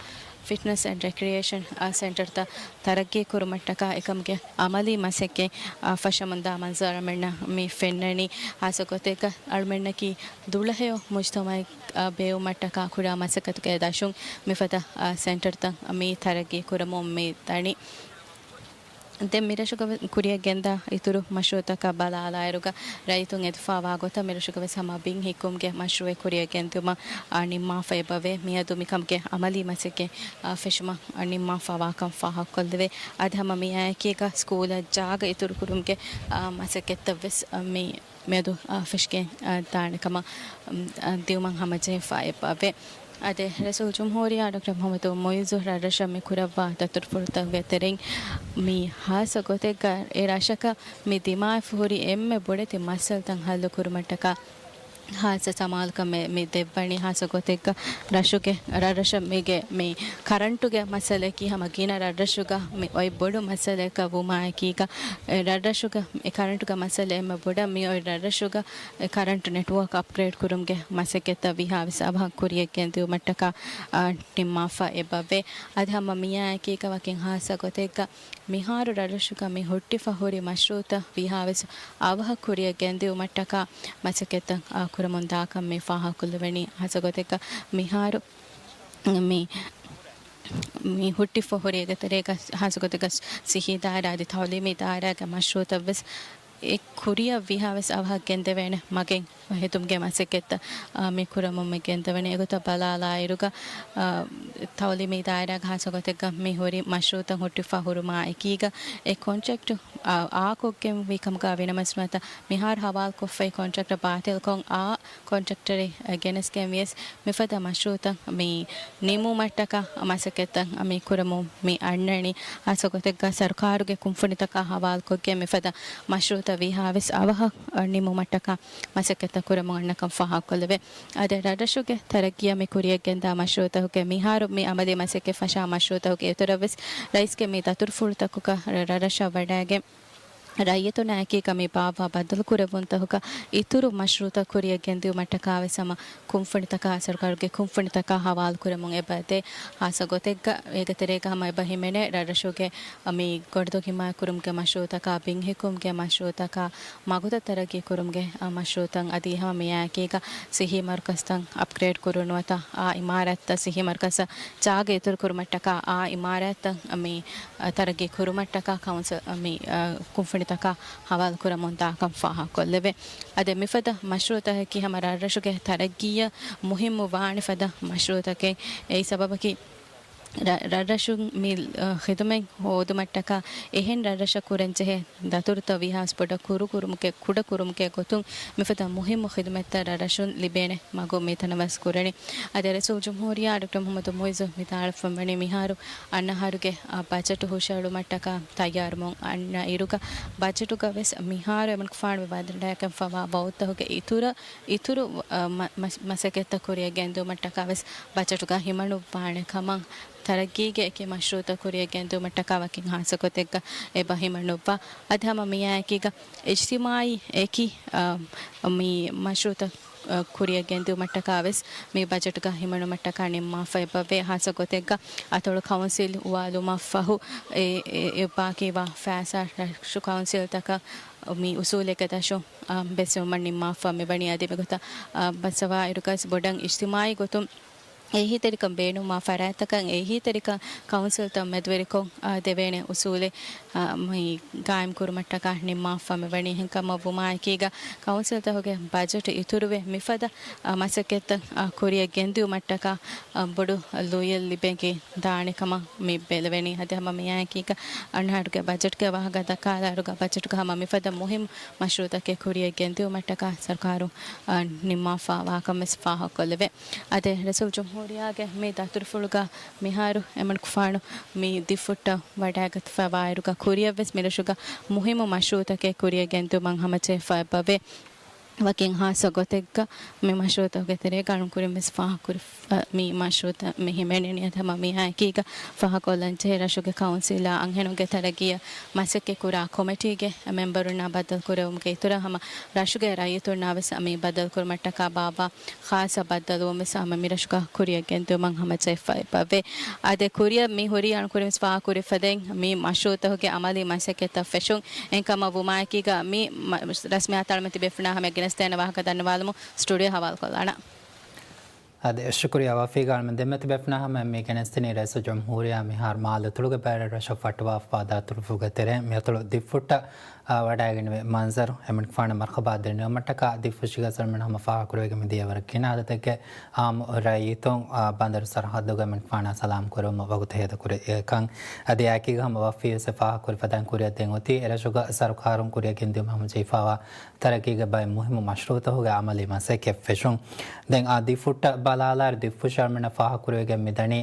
ފިޓްނަސް އެންޑް ރެކްރިއޭޝަން، އާ، ސެންޓަރތައް ތަރައްގީކުރުމަށްޓަކާ އެކަމުގެ އަމަލީ މަސައްކަތް، އާ، ފަށަމުންދާ މަންޒަރު އަޅުމެންނަށް މި ފެންނަނީ. ހާއްސަ ގޮތެއްގަ އަޅުމެންނަކީ ދުޅަހެޔޮ މުޖްތަމަޢެއް، އާ، ބެއުމަށްޓަކާ ކުރާ މަސައްކަތުގެ ދަށުން މިފަދަ، އާ، ސެންޓަރތައް މި ތަރައްގީ ކުރަމުން މި ދަނީ. ދެން މިރަށުގަ ކުރިއަށް ގެންދާ އިތުރު މަޝްރޫޢުތަކަށް ބަލާލާއިރުގަ ރައްޔިތުން އެދިފައިވާ ގޮތަށް މިރަށުގަވެސް ހަމަ ބިން ހިއްކުމުގެ މަޝްރޫޢެއް ކުރިއަށް ގެންދިއުމަށް، އާ، ނިންމާފަ އެބަވޭ. މިއަދު މިކަމުގެ އަމަލީ މަސައްކަތް، އާ، ފެށުމަށް، އާ، ނިންމާފައިވާކަން ފާހަގަކޮށްލެވޭ. އަދި ހަމަ މިއާއެކީގަ ސްކޫލަށް ޖާގަ އިތުރުކުރުމުގެ، އާ، މަސައްކަތްތައްވެސް، އާ، މި މިއަދު، އާ، ފެށިގެން، އާ، ދާނެ ކަމަށް، އާ، ދިއުމަށް ހަމަޖެހިފަ އެބަވޭ. އަދި ރައީސުލްޖުމްހޫރިއްޔާ ޑޮކްޓަރ މުޙައްމަދު މުޢިއްޒު ރަށްރަށަށް މި ކުރައްވާ ދަތުރުފުޅުތަކުގެ ތެރެއިން މި ހާއްސަ ގޮތެއްގަ އެ ރަށަކަށް މި ދިމާވެފަ ހުރި އެންމެ ބޮޑެތި މައްސަލަތައް ހައްލުކުރުމަށްޓަކާ ހާއްސަ ސަމާލުކަމެއް މި ދެއްވަނީ. ހާއްސަ ގޮތެއްގަ ރަށުގެ، ރަށްރަށަށް މީގެ މި ކަރަންޓުގެ މައްސަލައަކީ ހަމަ ގިނަ ރަށްރަށުގަ މި އޮތް ބޮޑު މައްސަލައަކަށް ވުމާއެކީގަ، އެ ރަށްރަށުގަ އެ ކަރަންޓުގެ މައްސަލަ އެންމެ ބޮޑަށް މި އޮތް ރަށްރަށުގަ އެ ކަރަންޓު ނެޓްވޯކް އަޕްގްރޭޑް ކުރުމުގެ މަސައްކަތްތައް ވީހާވެސް އަވަހަށް ކުރިއަށް ގެންދިއުމަށްޓަކާ، އާ، ނިންމާފަ އެބަވޭ. އަދި ހަމަ މިއާއެކީގަ ވަކިން ހާއްސަ ގޮތެއްގަ މިހާރު ރަށްރަށުގަ މި ހުއްޓިފަ ހުރި މަޝްރޫޢުތައް ވީހާވެސް އަވަހަށް ކުރިއަށް ގެންދިއުމަށްޓަކާ މަސައްކަތްތައް، އާ، ކުރަމުން ދާކަން މި ފާހަގަކޮށްލެވެނީ. ހާއްސަ ގޮތެއްގަ މިހާރު މި، މި ހުއްޓިފަ ހުރި އޭގެ ތެރޭގަ ހާއްސަ ގޮތެއްގަ ސިއްހީ ދާއިރާ އަދި ތައުލީމީ ދާއިރާގެ މަޝްރޫޢުތައްވެސް އެ ކުރިއަށް ވީހާވެސް އަވަހަށް ގެންދެވޭނެ މަގެއް ހެދުމުގެ މަސައްކަތްތައް، އާ، މި ކުރަމުން މި ގެންދަވަނީ. އެގޮތަށް ބަލާލާއިރުގަ، އާ، ތައުލީމީ ދާއިރާގެ ހާއްސަ ގޮތެއްގަ މި ހުރި މަޝްރޫޢުތައް ހުއްޓިފަ ހުރުމާ އެކީގަ، އެ ކޮންޓްރެކްޓް، އާ، އާކޮށްގެން ވީ ކަމުގަ ވިނަމަސްނުވަތަ، މިހާރު ހަވާލުކޮށްފައި ކޮންޓްރެކްޓަށް ބާތިލްކޮށް، އާ، ކޮންޓްރެކްޓަރެއް ގެނެސްގެން ވިޔަސް، މިފަދަ މަޝްރޫޢުތައް މި ނިމުމަށްޓަކާ މަސައްކަތްތައް މި ކުރަމުން މި އަންނަނީ. ހާއްސަ ގޮތެއްގަ ސަރުކާރުގެ ކުންފުނިތަކާ ހަވާލުކޮށްގެން މިފަދަ މަޝްރޫޢުތައް ވީހާވެސް އަވަހަށް ނިމުމަށްޓަކާ މަސައްކަތްތައް ކުރަމުން އަންނަކަން ފާހަގަކޮށްލެވޭ. އަދި ރަށްރަށުގެ ތަރައްގީއަށް މި ކުރިއަށް ގެންދާ މަޝްރޫޢުތަކުގެ މިހާރު މި އަމަލީ މަސައްކަތް ފަށާ މަޝްރޫޢުތަކުގެ އިތުރަށްވެސް ރައީސްގެ މި ދަތުރުފުޅުތަކުގަ ރަށްރަށަށް ވަޑައިގެން، ރައްޔިތުންނާ އެކީގަ މި ބާއްވާ ބައްދަލުކުރެއްވުންތަކުގަ އިތުރު މަޝްރޫޢުތައް ކުރިއަށް ގެންދިއުމަށްޓަކާވެސް ހަމަ ކުންފުނިތަކާ، ސަރުކާރުގެ ކުންފުނިތަކާ ހަވާލުކުރަމުން އެބަ ދޭ. ހާއްސަ ގޮތެއްގަ އޭގެ ތެރޭގަ ހަމަ އެބަ ހިމެނޭ ރަށްރަށުގެ މި ގޮނޑުދޮށް ހިމާޔަތްކުރުމުގެ މަޝްރޫޢުތަކާ، ބިން ހިއްކުމުގެ މަޝްރޫޢުތަކާ، މަގުތައް ތަރައްގީ ކުރުމުގެ، އާ، މަޝްރޫޢުތައް. އަދި ހަމަ މިއާއެކީގަ ސިއްހީ މަރުކަޒުތައް އަޕްގްރޭޑް ކުރުނުވަތަ، އާ އިމާރާތްތައް ސިއްހީ މަރުކަޒަށް ޖާގަ އިތުރު ކުރުމަށްޓަކާ، އާ އިމާރާތްތައް މި ތަރައްގީ ކުރުމަށްޓަކާ ކައުންސިލް މި، އަ، ކުންފުނިތަކާ ހަވާލުކުރަމުން ދާކަން ފާހަގަކޮށްލެވޭ. އަދި މިފަދަ މަޝްރޫޢުތަކަކީ ހަމަ ރަށްރަށުގެ ތަރައްގީއަށް މުހިއްމު ވާނެ ފަދަ މަޝްރޫޢުތަކެއް. އެއީ ސަބަބަކީ ރަ-، ރަށްރަށުން މި، އަ، ޚިދުމަތް ހޯދުމަށްޓަކާ އެހެން ރަށްރަށަށް ކުރަންޖެހޭ ދަތުރުތައް ވީހާވެސް ބޮޑަށް ކުރު ކުރުމުގެ، ކުޑަ ކުރުމުގެ ގޮތުން މިފަދަ މުހިއްމު ޚިދުމަތްތައް ރަށްރަށުން ލިބޭނެ މަގު މިތަނަށް ވެސް ކުރަނީ. އަދި ރައީސުލްޖުމްހޫރިއްޔާ ޑޮކްޓަރ މުޙައްމަދު މުޢިއްޒު ވިދާޅުވެފައިވަނީ މިހާރު އަންނަ އަހަރުގެ، އާ، ބަޖެޓު ހުށައެޅުމަށްޓަކާ ތައްޔާރުވުމުން އަންނަ އިރުގަ، ބަޖެޓުގަ ވެސް މިހާރު އެމަނިކުފާނު ވަޑައިގެންފަވާ ވައުދުތަކުގެ އިތުރަށް، އިތުރު، އާ، މަ-، މަސް-، މަސައްކަތްތައް ކުރިއަށް ގެންދިއުމަށްޓަކާ ވެސް ބަޖެޓުގަ ހިމަނުއްވާނެ ކަމަށް، ތަރައްގީގެ އެކި މަޝްރޫޢުތައް ކުރިއަށް ގެންދިއުމަށްޓަކާ ވަކިން ހާއްސަ ގޮތެއްގަ އެބަ ހިމަނުއްވާ. އަދި ހަމަ މިއާއެކީގަ އިޖްތިމާޢީ އެކި، އާ، މި މަޝްރޫޢުތައް، އާ، ކުރިއަށް ގެންދިއުމަށްޓަކާ ވެސް މި ބަޖެޓުގަ ހިމަނުމަށްޓަކާ ނިންމާފަ އެބަވޭ. ހާއްސަ ގޮތެއްގަ އަތޮޅު ކައުންސިލް އުވާލުމަށްފަހު އެ، އެ، އެ ބާކީވާ ފައިސާ ރަށު ކައުންސިލްތަކަށް މި އުސޫލެއްގެ ދަށުން، އާ، ބެއްސެވުމަށް ނިންމާފަ މިވަނީ. އަދި މިގޮތަށް، އާ، ބައްސަވާއިރުގަސް ބޮޑަށް އިޖްތިމާޢީ ގޮތުން އެހީތެރިކަން ބޭނުންވާ ފަރާތްތަކަށް އެހީތެރިކަން ކައުންސިލްތައް މެދުވެރިކޮށް، އާ، ދެވޭނެ އުސޫލެއް، އާ، މި ގާއިމް ކުރުމަށްޓަކާ ނިންމާފަ މިވަނީ. އެހެންކަމަށް ވުމާއެކީގަ ކައުންސިލްތަކުގެ ބަޖެޓު އިތުރުވެ މިފަދަ، އާ، މަސައްކަތްތައް، އާ، ކުރިއަށް ގެންދިއުމަށްޓަކާ، އާ، ބޮޑު ލުޔެއް ލިބެގެން ދާނެ ކަމަށް މި ބެލެވެނީ. އަދި ހަމަ މިއާއެކީގަ އަންނަ އަހަރުގެ ބަޖެޓްގެ ވާހަކަ ދައްކާލާއިރުގަ ބަޖެޓުގަ ހަމަ މިފަދަ މުހިންމު މަޝްރޫޢުތަކެއް ކުރިއަށް ގެންދިއުމަށްޓަކާ ސަރުކާރު، އާ، ނިންމާފަ ވާކަން ވެސް ފާހަގަކޮށްލެވޭ. އަދި ރައީސުލްޖުމްހޫރިއްޔާގެ މި ދަތުރުފުޅުގަ މިހާރު އެމަނިކުފާނު މި ދިފުއްޓަށް ވަޑައިގަތުފަވާއިރުގަ ކުރިއަށްވެސް މިރަށުގަ މުހިންމު މަޝްރޫޢުތަކެއް ކުރިއަށް ގެންދިއުމަށް ހަމަޖެހިފަ އެބަވޭ. ވަކިން ހާއްސަ ގޮތެއްގަ މި މަޝްރޫޢުތަކުގެ ތެރޭގަ އަޅުން ކުރިން ވެސް ފާހަގަކުރި، މި މަޝްރޫޢުތައް މި ހިމެނެނީ. އަދި ހަމަ މިއާއެކީގަ ފާހަގަކޮށްލަންޖެހޭ ރަށުގެ ކައުންސިލާ އަންހެނުންގެ ތަރައްގީއަށް މަސައްކަތްކުރާ ކޮމިޓީގެ މެމްބަރުންނާ ބައްދަލުކުރެވުމުގެ އިތުރަށް ހަމަ ރަށުގެ ރައްޔިތުންނާ ވެސް މި ބައްދަލުކުރުމަށްޓަކާ ބާއްވާ ޚާއްޞަ ބައްދަލުވުން ވެސް ހަމަ މިރަށުގަ ކުރިއަށް ގެންދިއުމަށް ހަމަޖެހިފައި އެބަވޭ. އަދި ކުރިއަށް މި ހުރީ އަޅުން ކުރިން ވެސް ފާހަގަކުރި ފަދައިން މި މަޝްރޫޢުތަކުގެ އަމަލީ މަސައްކަތްތައް ފެށުން. އެހެންކަމަށް ވުމާއެކީގަ މި މަ-، ރަސްމި އަތޮޅުމެން ތިބޭފުޅުންނާ ހަމަ ގެނެސްދޭނެ ވާހަކަ ދަންނަވާލުމުން ސްޓޫޑިއޯ ހަވާލުކޮށްލާނަން. އަދި ޝުކުރިއްޔާ ވަފީގާ އަޅުމެން ދެންމެ ތިބޭފުޅުންނާ ހަމަ މި ގެނެސްދިނީ ރައީސުލްޖުމްހޫރިއްޔާ މިހާރު މާލެ އަތޮޅުގެ ބައި ރަށްރަށަށް ފައްޓަވާފަވާ ދަތުރުފުޅުގެ ތެރޭ މި އަތޮޅު ދިފުއްޓަށް، އާ، ވަޑައިގެންނެވި މަންޒަރު އެމަނިކުފާނަށް މަރްޙަބާ ދެންނެވުމަށްޓަކާ ދިފުށީގަ އަޅުމެން ހަމަ ފާހަގަކުރެވިގެން މިދިޔަ ވަރަށް ގިނަ އަދަދެއްގެ އާއްމު ރައްޔިތުން، އާ، ބަނދަރު ސަރަހައްދުގަ އެމަނިކުފާނާ ސަލާމް ކުރެވުމަށް ވަގުތު ހޭދަކުރި އެކަން. އަދި އެއާއެކީގަ ހަމަ ވަފީވެސް ފާހަގަކުރި ފަދައިން ކުރިއަށް ދެން އޮތީ އެރަށުގަ ސަރުކާރުން ކުރިއަށް ގެންދިއުމަށް ހަމަޖެހިފައިވާ ތަރައްގީގެ ބައެއް މުހިއްމު މަޝްރޫޢުތަކުގެ އަމަލީ މަސައްކަތް ފެށުން. ދެން އާ ދިފުއްޓަށް ބަލާލާއިރު ދިފުށި އަޅުމެންނަށް ފާހަގަކުރެވިގެން މިދަނީ،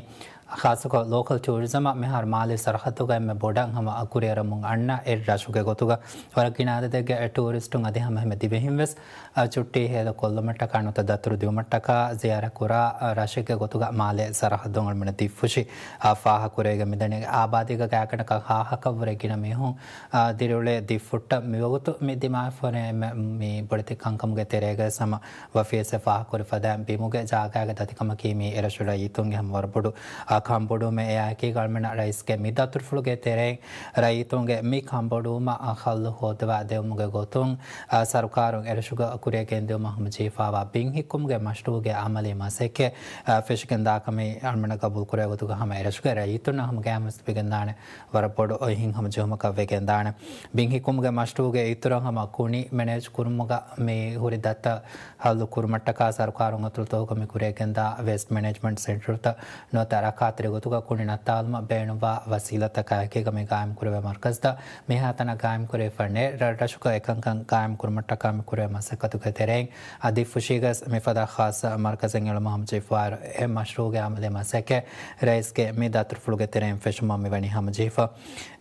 ޚާއްޞަކޮށް ލޯކަލް ޓޫރިޒަމަށް މިހާރު މާލެ ސަރަހައްދުގައި އެންމެ ބޮޑަށް ހަމަ ކުރިއަރަމުން އަންނަ އެއް ރަށުގެ ގޮތުގަ ވަރަށް ގިނަ އަދަދެއްގެ ޓޫރިސްޓުން އަދި ހަމަ އެންމެ ދިވެހިން ވެސް، އާ، ޗުއްޓީ ހޭދަ ކޮށްލުމަށްޓަކާ ނުވަތަ ދަތުރު ދިއުމަށްޓަކާ ޒިޔާރަތް ކުރާ، އާ، ރަށެއްގެ ގޮތުގަ މާލެ ސަރަހައްދުން އަޅުމެންނަށް ދިފުށި، އާ، ފާހަގަކުރެވިގެން މިދަނީ. އާބާދީގަ ގާތްގަނޑަކަށް ހާހަކަށްވުރެ ގިނަ މީހުން، އާ، ދިރިއުޅޭ ދިފުއްޓަށް މިވަގުތު މި ދިމާވެފަވަނީ އެންމެ މި ބޮޑެތި ކަންކަމުގެ ތެރޭގަ ހަމަ ވަފީވެސް ފާހަގަކުރި ފަދައިން ބިމުގެ ޖާގާގެ ދަތިކަމަކީ މީ އެރަށު ރައްޔިތުންގެ ހަމަ ވަރަށް ބޮޑު، އާ، ކަންބޮޑުވުމެއް އެއާއެކީގަ އަޅުމެންނަށް ރައީސްގެ މި ދަތުރުފުޅުގެ ތެރެއިން ރައްޔިތުންގެ މި ކަންބޮޑުވުމަށް ހައްލު ހޯދަވާ ދެވުމުގެ ގޮތުން، އަ، ސަރުކާރުން އެރަށުގަ ކުރިއަށް ގެންދިއުމަށް ހަމަޖެހިފާވާ ބިން ހިއްކުމުގެ މަޝްރޫޢުގެ އަމަލީ މަސައްކަތް، އަ، ފެށިގެންދާކަމީ އަޅުމެންނަށް ގަބޫލުކުރެވޭ ގޮތުގަ ހަމަ އެރަށުގެ ރައްޔިތުންނަށް ހަމަ ގައިމުވެސް ލިބިގެންދާނެ ވަރަށް ބޮޑު އޮތް ހިތްހަމަޖެހުމަކަށް ވެގެންދާނެ. ބިން ހިއްކުމުގެ މަޝްރޫޢުގެ އިތުރަށް ހަމަ ކުނި މެނޭޖް ކުރުމުގަ މި ހުރި ދަތަށް ހައްލު ކުރުމަށްޓަކާ ސަރުކާރުން އަތުރުތަކުގަ މި ކުރިއަށް ގެންދާ ވޭސްޓް މެނޭޖްމަންޓް ސެންޓަރުތައް ނުވަތަ ރައްކާތެރި ގޮތުގަ ކުނި ނައްތާލުމަށް ބޭނުންވާ ވަސީލަތްތަކާއެކީގަ މި ގާއިމް ކުރެވޭ މަރުކަޒުތައް މިހާތަނަށް ގާއިމް ކުރެވިފަ ނެތް. ރަށްރަށުގަ އެކަންކަން ގާއިމް ކުރުމަށްޓަކާ މި ކުރެވޭ މަސައްކަތުގެ ތެރެއިން އަ، ދިއްފުށީގަސް މިފަދަ ޚާއްޞަ މަރުކަޒެއް އެޅުމަށް ހަމަޖެހިފައިވާއިރު، އެ މަޝްރޫޢުގެ އަމަލީ މަސައްކަތް ރައީސްގެ މި ދަތުރުފުޅުގެ ތެރެއިން ފެށުމަށް މިވަނީ ހަމަޖެހިފަ.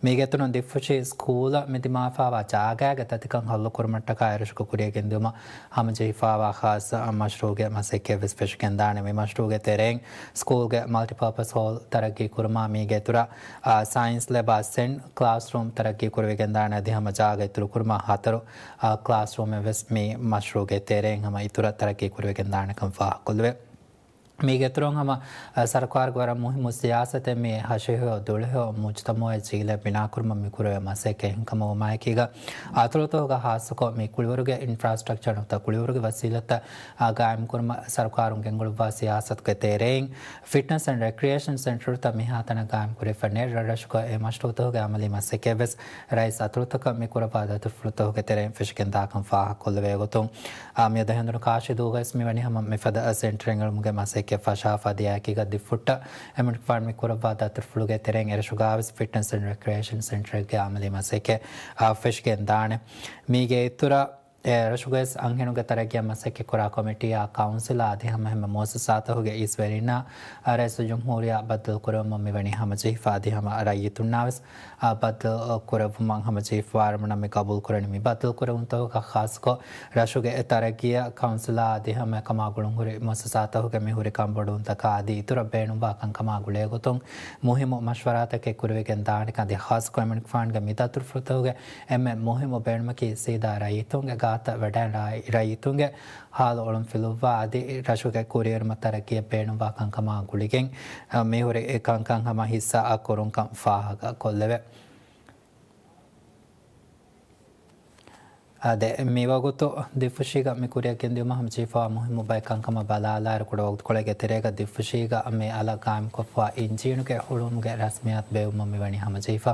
މީގެއިތުރުން ދިއްފުށީ ސްކޫލަށް މި ދިމާވެފައިވާ ޖާގައިގެ ދަތިކަން ހައްލުކުރުމަށްޓަކާ އެރަށުގަ ކުރިއަށް ގެންދިއުމަށް ހަމަޖެހިފައިވާ ޚާއްޞަ މަޝްރޫޢުގެ މަސައްކަތްވެސް ފެށިގެންދާނެ. މި މަޝްރޫޢުގެ ތެރެއިން ސްކޫލްގެ މަލްޓިޕާޕަސް ހޯލް ތަރައްގީ ކުރުމާ، މީގެ އިތުރަށް، އާ، ސައިންސް ލެބާ ސެން ކްލާސްރޫމް ތަރައްގީ ކުރެވިގެންދާނެ. އަދި ހަމަ ޖާގަ އިތުރު ކުރުމާ ހަތަރު، އާ، ކްލާސްރޫމެއްވެސް މި މަޝްރޫޢުގެ ތެރެއިން ހަމަ އިތުރަށް ތަރައްގީ ކުރެވިގެންދާނެކަން ފާހަގަކޮށްލެވޭ. މީގެ އިތުރުން ހަމަ، އަ، ސަރުކާރުގެ ވަރަށް މުހިއްމު ސިޔާސަތެއް މި ހަށިހެޔޮ ދުޅަހެޔޮ މުޖުތަމަޢެއް ޖީލެއް ބިނާކުރުމަށް މި ކުރެވޭ މަސައްކަތް. އެހެންކަމަށްވުމާއެކީގަ، އަތޮޅުތަކުގަ ޚާއްޞަކޮށް މި ކުޅިވަރުގެ އިންފްރާސްޓްރަކްޗަރު ނުވަތަ ކުޅިވަރުގެ ވަސީލަތްތައް، އަ، ގާއިމްކުރުމަށް ސަރުކާރުން ގެންގުޅުއްވާ ސިޔާސަތުގެ ތެރެއިން ފިޓްނަސް އެންޑް ރެކްރިއޭޝަން ސެންޓަރުތައް މިހާތަނަށް ގާއިމް ކުރެވިފަ ނެތް. ރަށްރަށުގަ އެ މަޝްރޫޢުތަކުގެ އަމަލީ މަސައްކަތްވެސް ރައީސް އަތޮޅުތަކަށް މި ކުރައްވާ ދަތުރުފުޅުތަކުގެ ތެރެއިން ފެށިގެންދާކަން ފާހަގަކޮށްލެވޭ ގޮތުން، އާ، މިއަދު ހެނދުނު ކާށި ދުވަހުގައިވެސް މިވަނީ ހަމަ މިފަދަ ސެންޓަރެއް އެޅުމުގެ މަސައްކަތް ފަށާފަ ދިޔައިކީގަ ދިއްފުށްޓަށް އެމަނިކުފާނު މި ކުރައްވާ ދަތުރުފުޅުގެ ތެރެއިން އެރަށުގައިވެސް ފިޓްނަސް އެންޑް ރެކްރިއޭޝަން ސެންޓަރެއްގެ އަމަލީ މަސައްކަތް، އާ، ފެށިގެންދާނެ. މީގެ އިތުރަށް އެ ރަށުގައި އަންހެނުންގެ ތަރައްގީއަށް މަސައްކަތްކުރާ ކޮމިޓީއާ، ކައުންސިލާ އަދި ހަމަ އެހެންމެ މުއައްސަސާތަކުގެ އީސްވެރިންނާ، އަ، ރައީސުލްޖުމްހޫރިއްޔާ ބައްދަލުކުރެވުމަށް މިވަނީ ހަމަޖެހިފަ އަދި ހަމަ ރައްޔިތުންނާވެސް، އަ، ބައްދަލު ކުރެއްވުމަށް ހަމަޖެހިފައިވާ އަޅުގަނޑުމެން މި ގަބޫލުކުރަނީ. މި ބައްދަލުކުރެވުންތަކުގަ ޚާއްޞަކޮށް ރަށުގެ އެ ތަރައްގީއަށް ކައުންސިލާ އަދި ހަމަ އެކަމާ ގުޅުންހުރި މުއައްސަސާތަކުގެ މިހުރި ކަންބޮޑުވުންތަކާ އަދި އިތުރަށް ބޭނުންވާ ކަންކަމާ ގުޅޭގޮތުން މުހިއްމު މަޝްވަރާތަކެއް ކުރެވިގެން ދާނެކަން އަދި ޚާއްޞަކޮށް އެމަނިކުފާނުގެ މި ދަތުރުފުޅުތަކުގެ އެންމެ މުހިއްމު ބޭނުމަކީ ސީދާ ރައްޔިތުންގެ ގާތަށް ވަޑައިން ރައް-، ރައްޔިތުންގެ ހާލު އޮޅުން ފިލުއްވާ އަދި ރަށުގެ ކުރިއެރުމަށް ތަރައްގީއަށް ބޭނުންވާ ކަންކަމާ ގުޅިގެން، އަ، މިހުރި ކަންކަން ހަމަ ހިއްސާ ކުރުންކަން ފާހަގަ ކޮށްލެވޭ. އާދެ، މިވަގުތު ދިއްފުށީގަ މި ކުރިއަށް ގެންދިއުމަށް ހަމަޖެހިފައިވާ މުހިއްމު ބައެއް ކަންކަމަށް ބަލާލާއިރު، ކުޑަ ވަގުތުކޮޅެއްގެ ތެރޭގަ ދިއްފުށީގަ މި އަލަށް ގާއިމްކޮށްފައިވާ އިންޖީނުގެ ހުޅުވުމުގެ ރަސްމިއްޔާތު ބޭއްވުމަށް މިވަނީ ހަމަޖެހިފަ.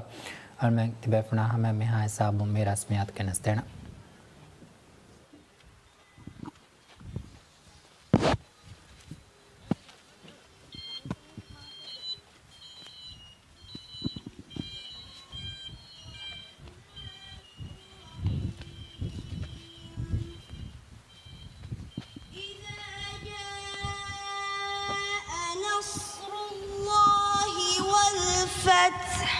އަޅުމެން ތިބޭފުޅުންނާ ހަމައަށް މިހާ ހިސާބުން މި ރަސްމިއްޔާތު ގެނެސްދޭނަން. إذا جاء نصر الله والفتح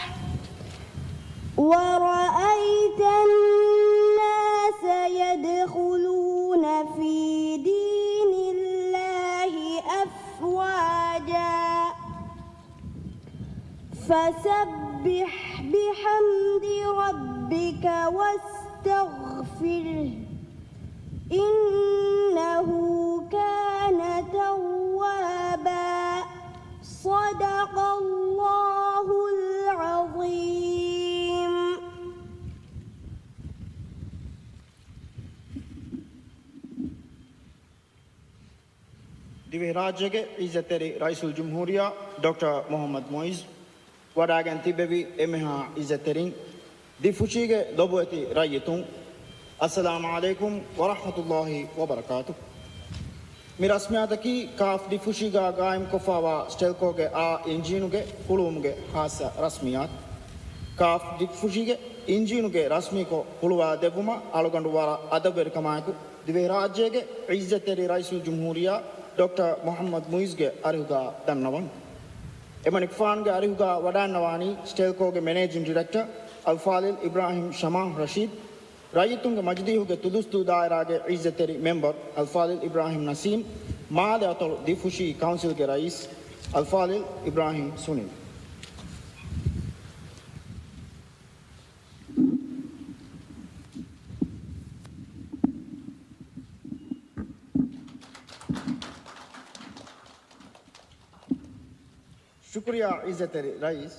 ورأيت الناس يدخلون في دين الله أفواجا فسبح بحمد ربك واستغفره إنه كان توابا. صدق الله العظيم. ދިވެހިރާއްޖޭގެ ޢިއްޒަތްތެރި ރައީސުލްޖުމްހޫރިއްޔާ ޑޮކްޓަރ މުޙައްމަދު މުޢިއްޒު ވަޑައިގެން ތިއްބެވި އެންމެހާ ޢިއްޒަތްތެރިން، ދިއްފުށީގެ ލޮބުވެތި ރައްޔިތުން، އައްސަލާމު ޢަލައިކުމް ވަރަޙްމަތުﷲި ވަބަރަކާތުހު. މި ރަސްމިއްޔާތަކީ ކާފް ދިއްފުށީގާ ގާއިމްކޮށްފައިވާ ސްޓެލްކޯގެ އާ އިންޖީނުގެ ހުޅުވުމުގެ ޚާއްޞަ ރަސްމިއްޔާތު. ކާފް ދިއްފުށީގެ އިންޖީނުގެ ރަސްމީކޮށް ހުޅުވާ ދެއްވުމަށް އަޅުގަނޑު ވަރަށް އަދަބުވެރިކަމާއެކު، ދިވެހިރާއްޖޭގެ ޢިއްޒަތްތެރި ރައީސުލްޖުމްހޫރިއްޔާ ޑޮކްޓަރ މުޙައްމަދު މުޢިއްޒުގެ އަރިހުގާ ދަންނަވަން. އެމަނިކުފާނުގެ އަރިހުގާ ވަޑައިންނަވާނީ ސްޓެލްކޯގެ މެނޭޖިން ޑިރެކްޓަރ އަލްފާޟިލް އިބްރާހިމް ޝަމާ ރަޝީދު، ރައްޔިތުންގެ މަޖިލީހުގެ ތުދުސްތު ދާއިރާގެ ޢިއްޒަތްތެރި މެމްބަރު އަލްފާޟިލް އިބްރާހިމް ނަސީމް، މާލެ އަތޮޅު ދިއްފުށީ ކައުންސިލްގެ ރައީސް އަލްފާޟިލް އިބްރާހިމް ސުނިލް. ޝުކުރިއްޔާ އިއްޒަތްތެރި ރައީސް.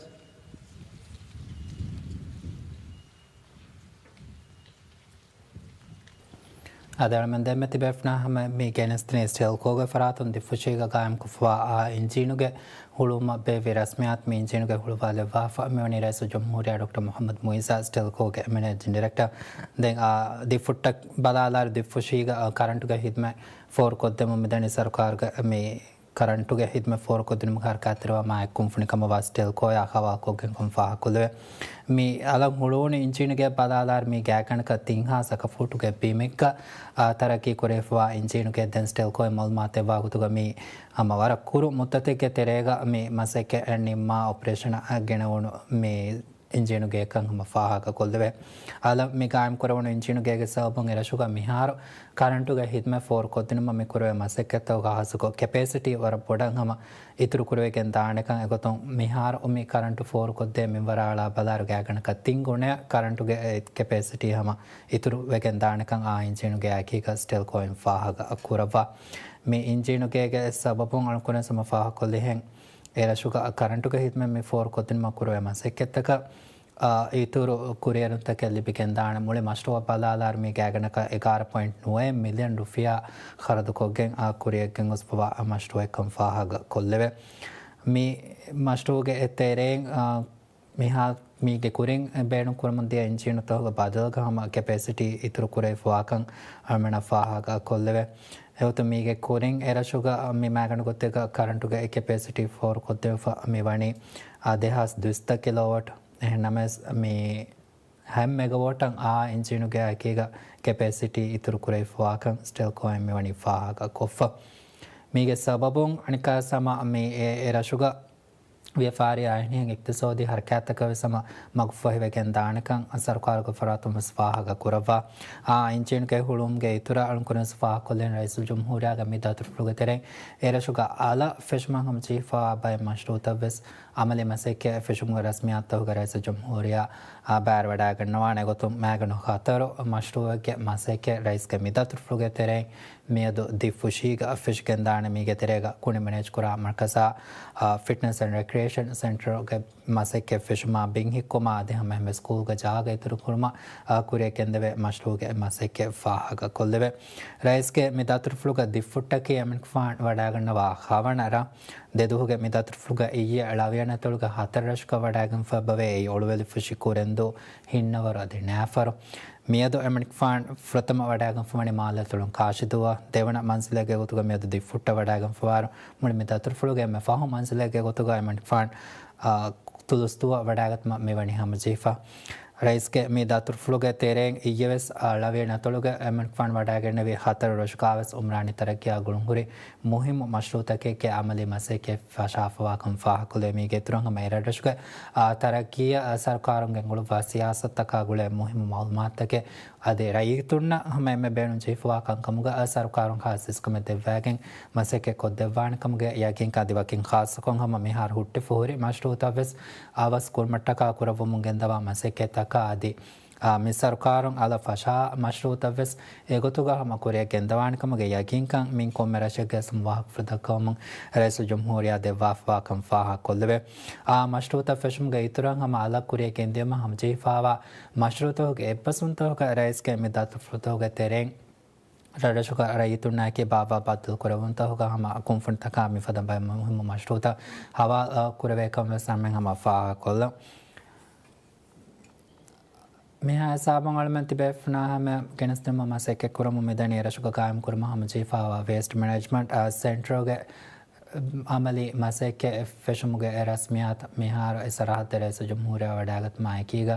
އަދި އަޅަމެން ދެންމެ ތިބޭފުޅުންނާ ހަމަ މި ގެނެސްދިނީ ސްޓެލްކޯގެ ފަރާތުން ދިއްފުށީގަ ގާއިމްކޮށްފަވާ އާ އިންޖީނުގެ ހުޅުވުމަށް ބޭއްވި ރަސްމިއްޔާތު މި އިންޖީނުގެ ހުޅުވާލެއްވާފަ މިވަނީ ރައީސުލްޖުމްހޫރިއްޔާ ޑޮކްޓަރ މުޙައްމަދު މުޢިއްޒާ ސްޓެލްކޯގެ މެނޭޖިން ޑިރެކްޓަރ. ދެން އާ ދިއްފުށްޓަށް ބަލާލާއިރު ދިއްފުށީގަ އާ ކަރަންޓުގެ ހިދުމަތް ފޯރުކޮށްދެމުން މިދަނީ ސަރުކާރުގެ މި ކަރަންޓުގެ ހިދުމަތް ފޯރުކޮށްދިނުމުގެ ހަރަކާތްތެރިވާ މާތް ކުންފުނިކަމަށް ވާ ސްޓެލްކޯއާ ހަވާލުކޮށްގެން ކަމަށް ފާހަގަކޮށްލެވޭ. މި އަލަށް ހުޅުވުނު އިންޖީނުގެ ބަލާލާއިރު މީ ގާތްގަނޑަކަށް ތިން ހާސް އަކަ ފޫޓުގެ ބިމެއްގަ އާ، ތަރައްގީ ކުރެވިފަވާ އިންޖީނުގެ ދެން ސްޓެލްކޯއިން މައުލޫމާތު ދެއްވާ ގޮތުގަ މީ ހަމަ ވަރަށް ކުރު މުއްދަތެއްގެ ތެރޭގަ މި މަސައްކަތް ނިންމާ އޮޕަރޭޝަނަށް ގެނެވުނު މި އިންޖީނުގެ ކަން ހަމަ ފާހަގަކޮށްލެވޭ. އަލަށް މި ގާއިމްކުރެވުނު އިންޖީނުގޭގެ ސަބަބުން އެރަށުގަ މިހާރު ކަރަންޓުގެ ހިދުމަތް ފޯރުކޮށްދިނުމަށް މި ކުރެވޭ މަސައްކަތްތަކުގެ ހާއްސަކޮށް ކެޕޭސިޓީ ވަރަށް ބޮޑަށް ހަމަ އިތުރުކުރެވިގެން ދާނެކަން އެގޮތުން މިހާރު މި ކަރަންޓު ފޯރުކޮށްދޭ މިންވަރާ އަޅާ ބަލާއިރު ގާތްގަނޑަކަށް ތިން ގުނައަށް ކަރަންޓުގެ ކެޕޭސިޓީ ހަމަ އިތުރުވެގެން ދާނެކަން އާ އިންޖީނުގެ އެކީގަ ސްޓެލްކޯއިން ފާހަގަ ކުރައްވާ. މި އިންޖީނުގޭގެ ސަބަބުން އަޅުންކުރެން ހަމަ ފާހަގަކޮށްލިހެން އެރަށުގަ ކަރަންޓުގެ ހިދުމަތް މި ފޯރުކޮށްދިނުމަށް ކުރެވޭ މަސައްކަތްތަކަށް އާ، އިތުރު ކުރިއެރުންތަކެއް ލިބިގެންދާނެ. މުޅި މަޝްރޫއަށް ބަލާލާއިރު މީގެ ގާތްގަނޑަކަށް އެގާރަ ޕޮއިންޓް ނުވައެއް މިލިއަން ރުފިޔާ ޚަރަދުކޮށްގެން އާ ކުރިއަށް ގެންގޮސްފަވާ މަޝްރޫއެއްކަން ފާހަގަ ކޮށްލެވޭ. މި މަޝްރޫއުގެ ތެރެއިން އާ، މިހާ މީގެ ކުރިން ބޭނުން ކުރަމުން ދިޔަ އިންޖީނުތަކުގެ ބަދަލުގަ ހަމަ ކެޕޭސިޓީ އިތުރު ކުރެވިފަވާކަން އަޅަމެންނަށް ފާހަގަ ކޮށްލެވޭ. އެގޮތުން މީގެ ކުރިން އެރަށުގަ މި މާގަނޑު ގޮތެއްގަ ކަރަންޓުގެ ކެޕޭސިޓީ ފޯރުކޮށްދެވިފަ މިވަނީ އާ ދެހާސް ދުއިސައްތަ ކިލޯވަޓް. އެހެންނަމަވެސް، މި ހަތް މެގަވޯޓަށް އާ އިންޖީނުގެ އެކީގަ ކެޕޭސިޓީ އިތުރު ކުރެވިފަވާކަން ސްޓެލްކޯއިން މިވަނީ ފާހަގަ ކޮށްފަ. މީގެ ސަބަބުން އަނެއްކާވެސް ހަމަ މި އެ، އެ ރަށުގަ ވިޔަފާރި އާއިނީ އިޤްތިޞާދީ ހަރަކާތްތަކަށް ވެސް ހަމަ މަގުފަހިވެގެން ދާނެކަން ސަރުކާރުގެ ފަރާތުން ވެސް ފާހަގަ ކުރައްވާ. އާ އިންޖީނުގެ ހުޅުވުމުގެ އިތުރަށް އަޅުންކުރެން ފާހަގަކޮށްލިން ރައީސުލްޖުމްހޫރިއްޔާގެ މި ދަތުރުފުޅުގެ ތެރެއިން އެރަށުގަ އަލަށް ފެށުމަށް ހަމަޖެހިފަވާ ބައެއް މަޝްރޫއުތައް ވެސް އަމަލީ މަސައްކަތް ފެށުމުގެ ރަސްމިއްޔާތުތަކުގަ ރައީސުލްޖުމްހޫރިއްޔާ އާ، ބައިވެރިވަޑައިގަންނަވާނެ. އެގޮތުން މާގަނޑު ހަތަރު މަޝްރޫއެއްގެ މަސައްކަތް ރައީސްގެ މި ދަތުރުފުޅުގެ ތެރެއިން މިއަދު ދިއްފުށީގަ ފެށިގެންދާނެ. މީގެ ތެރޭގަ ކުނި މެނޭޖްކުރާ މަރްކަޒާ، އާ، ފިޓްނަސް އެންޑް ރެކްރިއޭޝަން ސެންޓަރުގެ މަސައްކަތް ފެށުމާ ބިން ހިއްކުމާ އަދި ހަމައެހެންމެ ސްކޫލްގެ ޖާގަ އިތުރުކުރުމަށް، އާ، ކުރިއަށް ގެންދެވޭ މަޝްރޫއުގެ މަސައްކަތް ފާހަގަ ކޮށްލެވޭ. ރައީސްގެ މި ދަތުރުފުޅުގަ ދިއްފުށްޓަކީ އެމަނިކުފާނު ވަޑައިގަންނަވާ ހަވަނަ ރަށް. ދެދުވަހުގެ މި ދަތުރުފުޅުގަ އިއްޔެ ޅަވިޔަނަތޮޅުގެ ހަތަރު ރަށުގަ ވަޑައިގެންފަ އެބަވޭ. އެއީ އޮޅުވެލިފުށި ކުރެންދޫ، ހިންނަވަރު އަދި ނައިފަރު. މިއަދު އެމަނިކުފާނު ފުރަތަމަ ވަޑައިގެންފަވަނީ މާލެއަތޮޅުން ކާށިދޫއަށް. ދެވަނަ މަންޒިލެއްގެ ގޮތުގަ މިއަދު ދިއްފުށްޓަށް ވަޑައިގެންފަވާއިރު، މުޅި މި ދަތުރުފުޅުގެ އެންމެ ފަހު މަންޒިލެއްގެ ގޮތުގަ އެމަނިކުފާނު، އާ، ތުލުސްދޫއަށް ވަޑައިގަތުމަށް މިވަނީ ހަމަޖެހިފަ. ރައީސްގެ މި ދަތުރުފުޅުގެ ތެރެއިން އިއްޔެވެސް، އާ، ޅަވިޔަނަތޮޅުގަ އެމަނިކުފާނު ވަޑައިގެންނެވި ހަތަރު ރަށުގަވެސް އުމްރާނީ ތަރައްގީއާ ގުޅުންހުރި މުހިއްމު މަޝްރޫއުތަކެއްގެ އަމަލީ މަސައްކަތް ފަށާފަވާކަން ފާހަގަކޮށްލެވޭ. މީގެ އިތުރަށް ހަމަ އެރަށްރަށުގެ، އާ، ތަރައްގީއަށް ސަރުކާރުން ގެންގުޅުއްވާ ސިޔާސަތުތަކާ ގުޅޭ މުހިއްމު މައުލޫމާތުތަކެއް އަދި ރައްޔިތުންނަށް ހަމަ އެންމެ ބޭނުން ޖެހިފަވާ ކަންކަމުގަ ސަރުކާރުން ޚާއްސަ އިސްކަމެއް ދެއްވައިގެން މަސައްކަތް ކޮށްދެއްވާނެ ކަމުގެ ޔަގީންކަން އަދި ވަކިން ޚާއްސަކޮށް ހަމަ މިހާރު ހުއްޓިފަ ހުރި މަޝްރޫއުތައް ވެސް އަވަސް ކުރުމަށްޓަކާ ކުރައްވަމުން ގެންދަވާ މަސައްކަތްތަކާ އަދި، އާ، މި ސަރުކާރުން އަލަށް ފަށާ މަޝްރޫއުތައް ވެސް އެގޮތުގަ ހަމަ ކުރިއަށް ގެންދަވާނެ ކަމުގެ ޔަގީންކަން މިން ކޮންމެ ރަށެއްގެ ވެސް މުވާފަޤަތް ދައްކަވަމުން ރައީސުލްޖުމްހޫރިއްޔާ ދެއްވާފަވާކަން ފާހަގަކޮށްލެވޭ. އާ މަޝްރޫއުތައް ފެށުމުގެ އިތުރަށް ހަމަ އަލަށް ކުރިއަށް ގެންދިޔުމަށް ހަމަޖެހިފަވާ މަޝްރޫއުތަކުގެ އެއްބަސްވުންތަކުގަ ރައީސްގެ މި ދަތުރުފުޅުތަކުގެ ތެރެއިން ރަށްރަށުގަ ރައްޔިތުންނާއެކީ ބާއްވާ ބައްދަލުކުރެވުންތަކުގަ ހަމަ ކުންފުނިތަކާ މިފަދަ ބައެއް މުހިއްމު މަޝްރޫއުތައް ހަވާލު ކުރެވޭކަން ވެސް އަޅަމެން ހަމަ ފާހަގަކޮށްލަން. މިހާ ހިސާބުން އަޅަމެން ތިބޭފުޅުންނާ ހަމަ ގެނެސްދިނުމަށް މަސައްކަތް ކުރަމުން މިދަނީ އެރަށުގަ ގާއިމްކުރުމަށް ހަމަޖެހިފައިވާ ވޭސްޓް މެނޭޖްމަންޓް ސެންޓަރުގެ އަމަލީ މަސައްކަތް ފެށުމުގެ އެ ރަސްމިއްޔާތު މިހާރު އެ ސަރަހައްދު ރައީސުލްޖުމްހޫރިއްޔާ ވަޑައިގަތުމާ އެކީގަ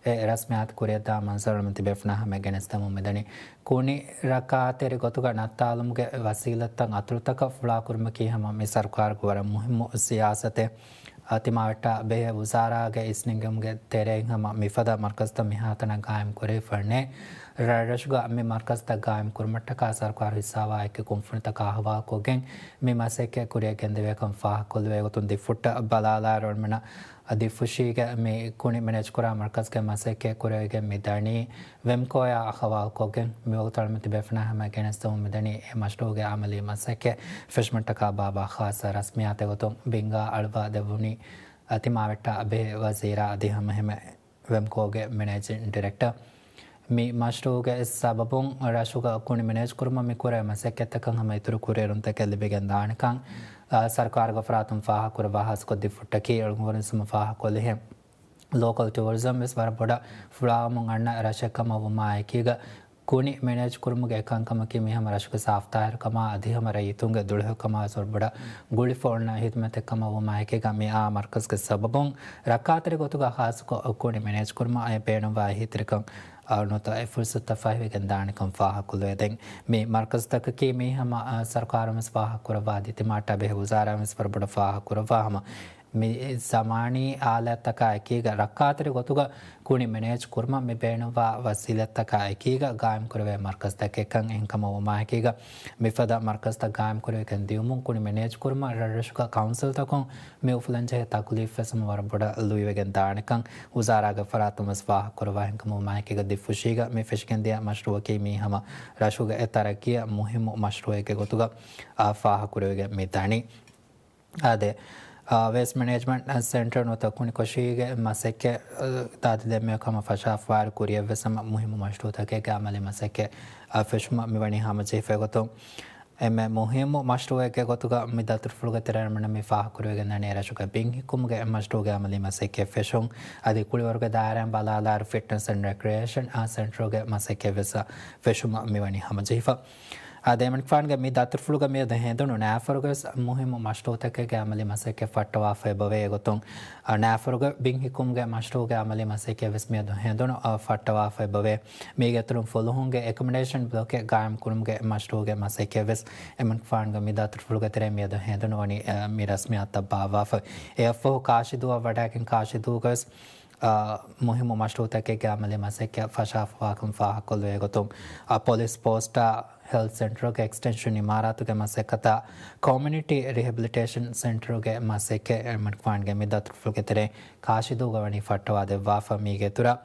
އެ ރަސްމިއްޔާތު ކުރިއަށްދާ މަންޒަރު އަޅަމެން ތިބޭފުޅުންނާ ހަމަ ގެނެސްދެމުން މިދަނީ. ކުނި ރައްކާތެރި ގޮތުގަ ނައްތާލުމުގެ ވަސީލަތްތައް އަތޮޅުތަކަށް ފުޅާކުރުމަކީ ހަމަ މި ސަރުކާރުގެ ވަރަށް މުހިއްމު ސިޔާސަތެއް. ތިމާވެއްޓާ ބެހޭ ވުޒާރާގެ އިސްނެންގެވުމުގެ ތެރެއިން ހަމަ މިފަދަ މަރުކަޒުތައް މިހާތަނަށް ގާއިމް ކުރެވިފަ ނެތް. ރަށްރަށުގަ މި މަރްކަޒްތައް ގާއިމް ކުރުމަށްޓަކާ ސަރުކާރު ހިއްސާވާ އެކި ކުންފުނިތަކާ އަހުވާލުކޮށްގެން މި މަސައްކަތް ކުރިއަށް ގެންދެވޭ ކަމަށް ފާހަގަކޮށްލެވޭ ގޮތުން ދިފުއްޓަށް ބަލާލާއިރު އަޅުމެންނަށް ދިފުށީގެ މި ކުނި މެނޭޖްކުރާ މަރްކަޒްގެ މަސައްކަތް ކުރެވިގެން މި ދަނީ ވެމްކޯއާ އަހުވާލުކޮށްގެން. މިވަގުތު އަޅުމެން ތިބޭފުޅުންނާ ހަމަޔަށް ގެނެސްދެމުން މިދަނީ އެ މަޝްރޫޢުގެ އަމަލީ މަސައްކަތް ފެށުމަށްޓަކާ ބާއްވާ ޚާއްޞަ ރަސްމިއްޔާތެއް ގޮތުން ބިންގާ އަޅުވާ ދެއްވުނީ ތިމާވެއްޓާ ބެހޭ ވަޒީރާ އަދި ހަމައެހެންމެ ވެމްކޯގެ މެނޭޖިން ޑިރެކްޓަރ. މި މަޝްރޫޢުގެ ސަބަބުން ރަށުގަ ކުނި މެނޭޖްކުރުމަށް މި ކުރެވޭ މަސައްކަތްތަކަށް ހަމަ އިތުރު ކުރިއެރުންތަކެއް ލިބިގެން ދާނެކަން، އާ، ސަރުކާރުގެ ފަރާތުން ފާހަގަކުރައްވާ ހާއްސަކޮށް ދިފުއްޓަކީ އެޅުންވަރުން ސުމަ ފާހަގަކޮށްލިހެން. ލޯކަލް ޓުއަރިޒަމް ވެސް ވަރަށް ބޮޑަށް ފުޅާވަމުން އަންނަ ރަށެއް ކަމަށް ވުމާއެކީގަ، ކުނި މެނޭޖް ކުރުމުގެ އެކަންކަމަކީ މި ހަމަ ރަށުގެ ސާފްތާހިރުކަމާ އަދި ހަމަ ރައްޔިތުންގެ ދުޅަހެޔޮކަމާ ވެސް ވަރަށް ބޮޑަށް ގުޅިފަ އޮންނަ ހިދުމަތެއް ކަމަށް ވުމާއެކީގަ، މި އާ މަރްކަޒްގެ ސަބަބުން ރައްކާތެރި ގޮތުގަ ޚާއްޞަކޮށް ކުނި މެނޭޖް ކުރުމަށް އެ ބޭނުންވާ އެހީތެރިކަން، އާ، ނުވަތަ އެ ފުރުސަތުތައް ފަހިވެގެން ދާނެކަން ފާހަގަކޮށްލެވޭ. ދެން މި މަރްކަޒްތަކަކީ މީ ހަމަ، އާ، ސަރުކާރުން ވެސް ފާހަގަކުރައްވާ އަދި ތިމާއަށްޓަކާ ބެހޭ ވުޒާރާއިން ވެސް ވަރަށް ބޮޑަށް ފާހަގަކުރައްވާ ހަމަ މި ޒަމާނީ އާލާތްތަކާ އެކީގަ ރައްކާތެރި ގޮތުގަ ކުނި މެނޭޖް ކުރުމަށް މި ބޭނުންވާ ވަސީލަތްތަކާ އެކީގަ ގާއިމްކުރެވޭ މަރްކަޒްތަކެއްކަން. އެހެންކަމަށް ވުމާއެކީގަ މިފަދަ މަރްކަޒްތައް ގާއިމްކުރެވިގެން ދިޔުމުން ކުނި މެނޭޖް ކުރުމަށް ރަށްރަށުގަ ކައުންސިލްތަކުން މި އުފުލަންޖެހޭ ތަކުލީފްވެސް ހަމަ ވަރަށް ބޮޑަށް ލުއިވެގެން ދާނެކަން ވުޒާރާގެ ފަރާތުން ވެސް ފާހަގަކުރައްވާ. އެހެންކަމަށް ވުމާއެކީގަ ދިފުށީގަ މި ފެށިގެންދިޔަ މަޝްރޫޢަކީ މީ ހަމަ ރަށުގެ އެ ތަރައްޤީއަށް މުހިއްމު މަޝްރޫޢެއްގެ ގޮތުގަ، އާ، ފާހަގަކުރެވިގެން މި ދަނީ. އާދެ، އާ، ވޭސްޓް މެނޭޖްމަންޓް ސެންޓަރ ނުވަތަ ކުނިކޮށީގެ މަސައްކަތް، އާ، ދާދި ދެންމެ ކަމަށް ފަށާފަވާއިރު ކުރިއަށްވެސް ހަމަ މުހިއްމު މަޝްރޫޢުތަކެއްގެ އަމަލީ މަސައްކަތް، އާ، ފެށުމަށް މިވަނީ ހަމަޖެހިފައި ގޮތުން. އެންމެ މުހިއްމު މަޝްރޫޢެއްގެ ގޮތުގަ މި ދަތުރުފުޅުގެ ތެރެއިން މި ފާހަގަކުރެވިގެންދަނީ ރަށުގެ ބިން ހިއްކުމުގެ މަޝްރޫޢުގެ އަމަލީ މަސައްކަތް ފެށުން. އަދި ކުޅިވަރުގެ ދާއިރާއިން ބަލާލާއިރު ފިޓްނަސް އެންޑް ރެކްރިއޭޝަން، އާ، ސެންޓަރުގެ މަސައްކަތް ވެސް ފެށުމަށް މިވަނީ ހަމަޖެހިފަ. އާދެ، އައިމަންފާންގެ މި ދަތުރުފުޅުގަ މިއަދު ހެނދުނު ނައިފަރުގަވެސް މުހިއްމު މަޝްރޫޢުތަކެއްގެ އަމަލީ މަސައްކަތް ފައްޓަވާފައި އެބަވޭ. އެގޮތުން، އަ، ނައިފަރުގެ ބިން ހިއްކުމުގެ މަޝްރޫޢުގެ އަމަލީ މަސައްކަތްވެސް މިއަދު ހެނދުނު، އަ، ފައްޓަވާފައި އެބަވޭ. މީގެ އިތުރުން ފުލުހުންގެ އެކޮމޮޑޭޝަން ބްލޮކެއް ގާއިމް ކުރުމުގެ މަޝްރޫޢުގެ މަސައްކަތްވެސް އައިމަންފާންގެ މި ދަތުރުފުޅުގެ ތެރެއިން މިއަދު ހެނދުނު ވަނީ، އަ، މި ރަސްމިއްޔާތުތައް ބާއްވާފަ. އެއަށްފަހު ކާށިދޫއަށް ވަޑައިގެން ކާށިދޫގަވެސް އާ، މުހިއްމު މަޝްރޫޢުތަކެއްގެ އަމަލީ މަސައްކަތް ފަށާފަވާކަން ފާހަގަކޮށްލެވޭ ގޮތުން، އާ، ޕޮލިސް ޕޯސްޓާ، ހެލްތް ސެންޓަރުގެ އެކްސްޓެންޝަން އިމާރާތުގެ މަސައްކަތާ، ކޮމިއުނިޓީ ރިހެބިލިޓޭޝަން ސެންޓަރުގެ މަސައްކަތް އައިމަންފާންގެ މި ދަތުރުފުޅުގެ ތެރެއިން ކާށިދޫގަ ވަނީ ފައްޓަވާ ދެއްވާފަ. މީގެ އިތުރަށް،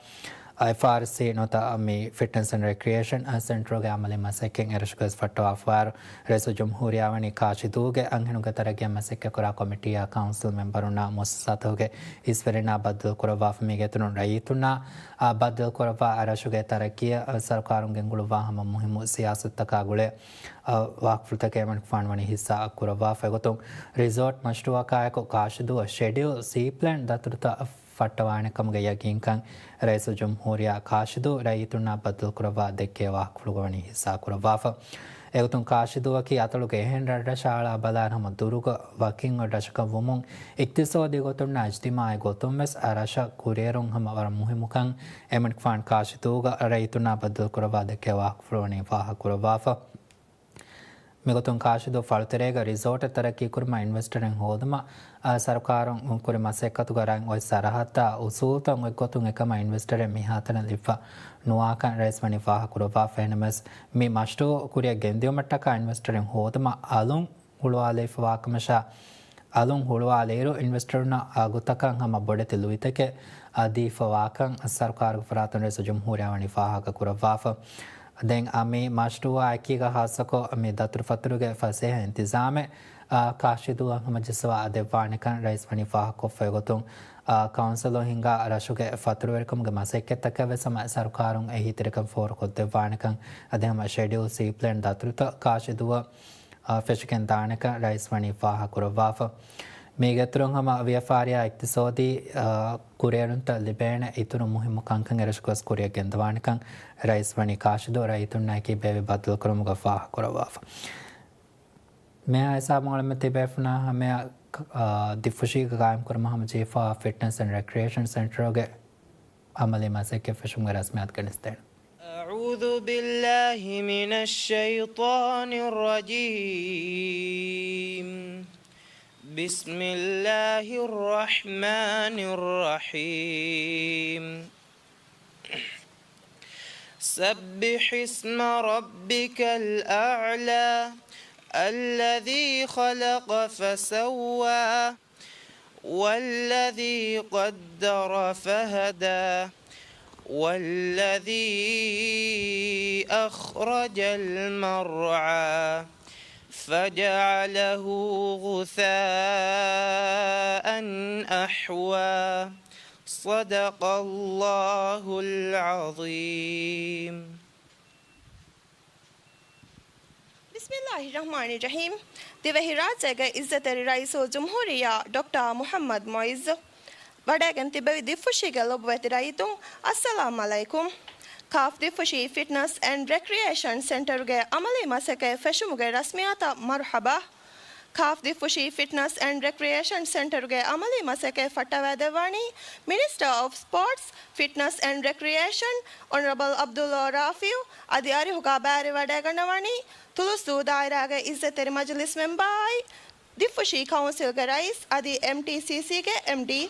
އާ، އެފްއާރްސީ ނުވަތަ މި ފިޓްނަސް އެންޑް ރެކްރިއޭޝަން، އާ، ސެންޓަރުގެ އަމަލީ މަސައްކަތް އެރަށުގަވެސް ފައްޓަވާފަވާއިރު، ރައީސުލްޖުމްހޫރިއްޔާ ވަނީ ކާށިދޫގެ އަންހެނުންގެ ތަރައްގީއަށް މަސައްކަތްކުރާ ކޮމިޓީއާ ކައުންސިލް މެމްބަރުންނާ މުއައްސަސާތަކުގެ އިސްވެރިންނާ ބައްދަލުކުރައްވާފަ. މީގެ އިތުރުން ރައްޔިތުންނާ، އާ، ބައްދަލުކުރައްވާ ރަށުގެ ތަރައްގީއަށް ސަރުކާރުން ގެންގުޅުއްވާ ހަމަ މުހިއްމު ސިޔާސަތުތަކާ ގުޅޭ، އާ، ވާހަކަފުޅުތަކެއް އައިމަންފާން ވަނީ ހިއްސާ ކުރައްވާފަ. އެގޮތުން ރިސޯޓް މަޝްރޫއަކާއެކު ކާށިދޫއަށް ޝެޑިއުލް ސީ ޕްލޭން ދަތުރުތައް ފައްޓަވާނެކަމުގެ ޔަގީންކަން ރައީސުލްޖުމްހޫރިއްޔާ ކާށިދޫ ރައްޔިތުންނާ ބައްދަލުކުރައްވާ ދެއްކޭ ވާހަކަފުޅުގަ ވަނީ ހިއްސާކުރައްވާފަ. އެގޮތުން ކާށިދޫއަކީ އަތޮޅުގެ އެހެން ރަށްރަށާ އަޅާބަލާއިރު ހަމަ ދުރުގަ ވަކިން އޮތް ރަށަކަށް ވުމުން، އިޤްތިޞާދީ ގޮތުންނާ އިޖްތިމާޢީ ގޮތުން ވެސް އަ ރަށަށް ކުރިއެރުން ހަމަ ވަރަށް މުހިއްމުކަން އައިމަންފާން ކާށިދޫގަ ރައްޔިތުންނާ ބައްދަލުކުރައްވާ ދެއްކޭ ވާހަކަފުޅު ވަނީ ފާހަގަކުރައްވާފަ. މިގޮތުން ކާށިދޫ ފަޅުތެރޭގަ ރިސޯޓެއް ތަރައްޤީކުރުމަށް އިންވެސްޓަރެއް ހޯދުމަށް، އާ، ސަރުކާރުން ކުރި މަސައްކަތުގަ ރަން އޮތް ސަރަހައްދާ އުސޫލުތައް އޮތްގޮތުން އެކަމަށް އިންވެސްޓަރެއް މިހާތަނަށް ލިބިފަ ނުވާކަން ރައީސް ވަނީ ފާހަގަކުރައްވާފަ. އެހެންނަމަވެސް، މި މަޝްރޫޢު ކުރިއަށް ގެންދިއުމަށްޓަކާ އިންވެސްޓަރެއް ހޯދުމަށް އަލުން ހުޅުވާލެވިފަވާކަމަށާ، އަލުން ހުޅުވާލިއިރު އިންވެސްޓަރުންނަށް އަގުތަކަށް ހަމަ ބޮޑެތި ލުއިތަކެއް އަ، ދީފަވާކަން ސަރުކާރުގެ ފަރާތުން ރައީސުލްޖުމްހޫރިއްޔާ ވަނީ ފާހަގަކުރައްވާފަ. ދެން އަ، މި މަޝްރޫޢާ އެކީގަ ހާއްސަކޮށް މި ދަތުރުފަތުރުގެ ފަސޭހަ އިންތިޒާމެއް، އަ، ކާށިދޫއަށް ހަމަޖެއްސަވާ ދެއްވާނެކަން ރައީސް ވަނީ ފާހަގަކޮށްފައި ގޮތުން، އަ، ކައުންސިލުން ހިންގާ ރަށުގެ ފަތުރުވެރިކަމުގެ މަސައްކަތްތަކަށް ވެސް ހަމަ ސަރުކާރުން އެހީތެރިކަން ފޯރުކޮށްދެއްވާނެކަން، އަދި ހަމަ ޝެޑިއުލް ސީ ޕްލޭން ދަތުރުތައް ކާށިދޫއަށް އާ، ފެށިގެން ދާނެކަން ރައީސް ވަނީ ފާހަގަކުރައްވާފަ. މީގެއިތުރުން ހަމަ ވިޔަފާރިއާ އިޤްތިޞާދީ، އާ، ކުރިއެރުންތައް ލިބޭނެ އިތުރު މުހިއްމު ކަންކަން އެރަށުގަވެސް ކުރިއަށް ގެންދަވާނެކަން ރައީސް ވަނީ ކާށިދޫ ރައްޔިތުންނާއެކީ ބޭއްވި ބައްދަލުކުރުމުގަ ފާހަގަކުރައްވާފަ. މިހާ ހިސާބުން އަޅަމެން ތިބޭފުޅުންނާ ހަމަޔަށް، އާ، ދިފުށީގަ ގާއިމްކުރުމަށް ހަމަޖެހިފަ ފިޓްނަސް އެންޑް ރެކްރިއޭޝަން ސެންޓަރުގެ އަމަލީ މަސައްކަތް ފެށުމުގެ ރަސްމިއްޔާތު ގެނެސްދޭނެ. أعوذ بالله من الشيطان الرجيم. بسم الله الرحمن الرحيم. سبح اسم ربك الأعلى الذي خلق فسوى والذي قدر فهدى والذي أخرج المرعى فجعله غثاء أحوى. صدق الله العظيم. ބިސްމިއްލާހި ރަޙްމާނި ރަޙީމް. ދިވެހިރާއްޖޭގެ އިއްޒަތްތެރި ރައީސުލްޖުމްހޫރިއްޔާ ޑޮކްޓަރ މުޙައްމަދު މުޢިއްޒު ވަޑައިގެން ތިއްބެވި ދިއްފުށީގެ ލޮބުވެތި ރައްޔިތުން، އައްސަލާމް ޢަލައިކުމް. ކާފް ދިއްފުށީ ފިޓްނަސް އެންޑް ރެކްރިއޭޝަން ސެންޓަރުގެ ޢަމަލީ މަސައްކަތް ފެށުމުގެ ރަސްމިއްޔާތަށް މަރުޙަބާ. ކާފް ދިއްފުށީ ފިޓްނަސް އެންޑް ރެކްރިއޭޝަން ސެންޓަރުގެ ޢަމަލީ މަސައްކަތް ފައްޓަވައިދެއްވާނީ މިނިސްޓަރ އޮފް ސްޕޯޓްސް، ފިޓްނަސް އެންޑް ރެކްރިއޭޝަން، އޮނަރަބަލް ޢަބްދުﷲ ރާފިޢު އަދި އަރިހުގަ ބައިވެރިވަޑައިގަންނަވަނީ ތުލުސްދޫ ދާއިރާގެ އިއްޒަތްތެރި މަޖިލިސް މެމްބާއާއި، ދިއްފުށީ ކައުންސިލްގެ ރައީސް އަދި އެމްޓީސީސީގެ އެމްޑީ.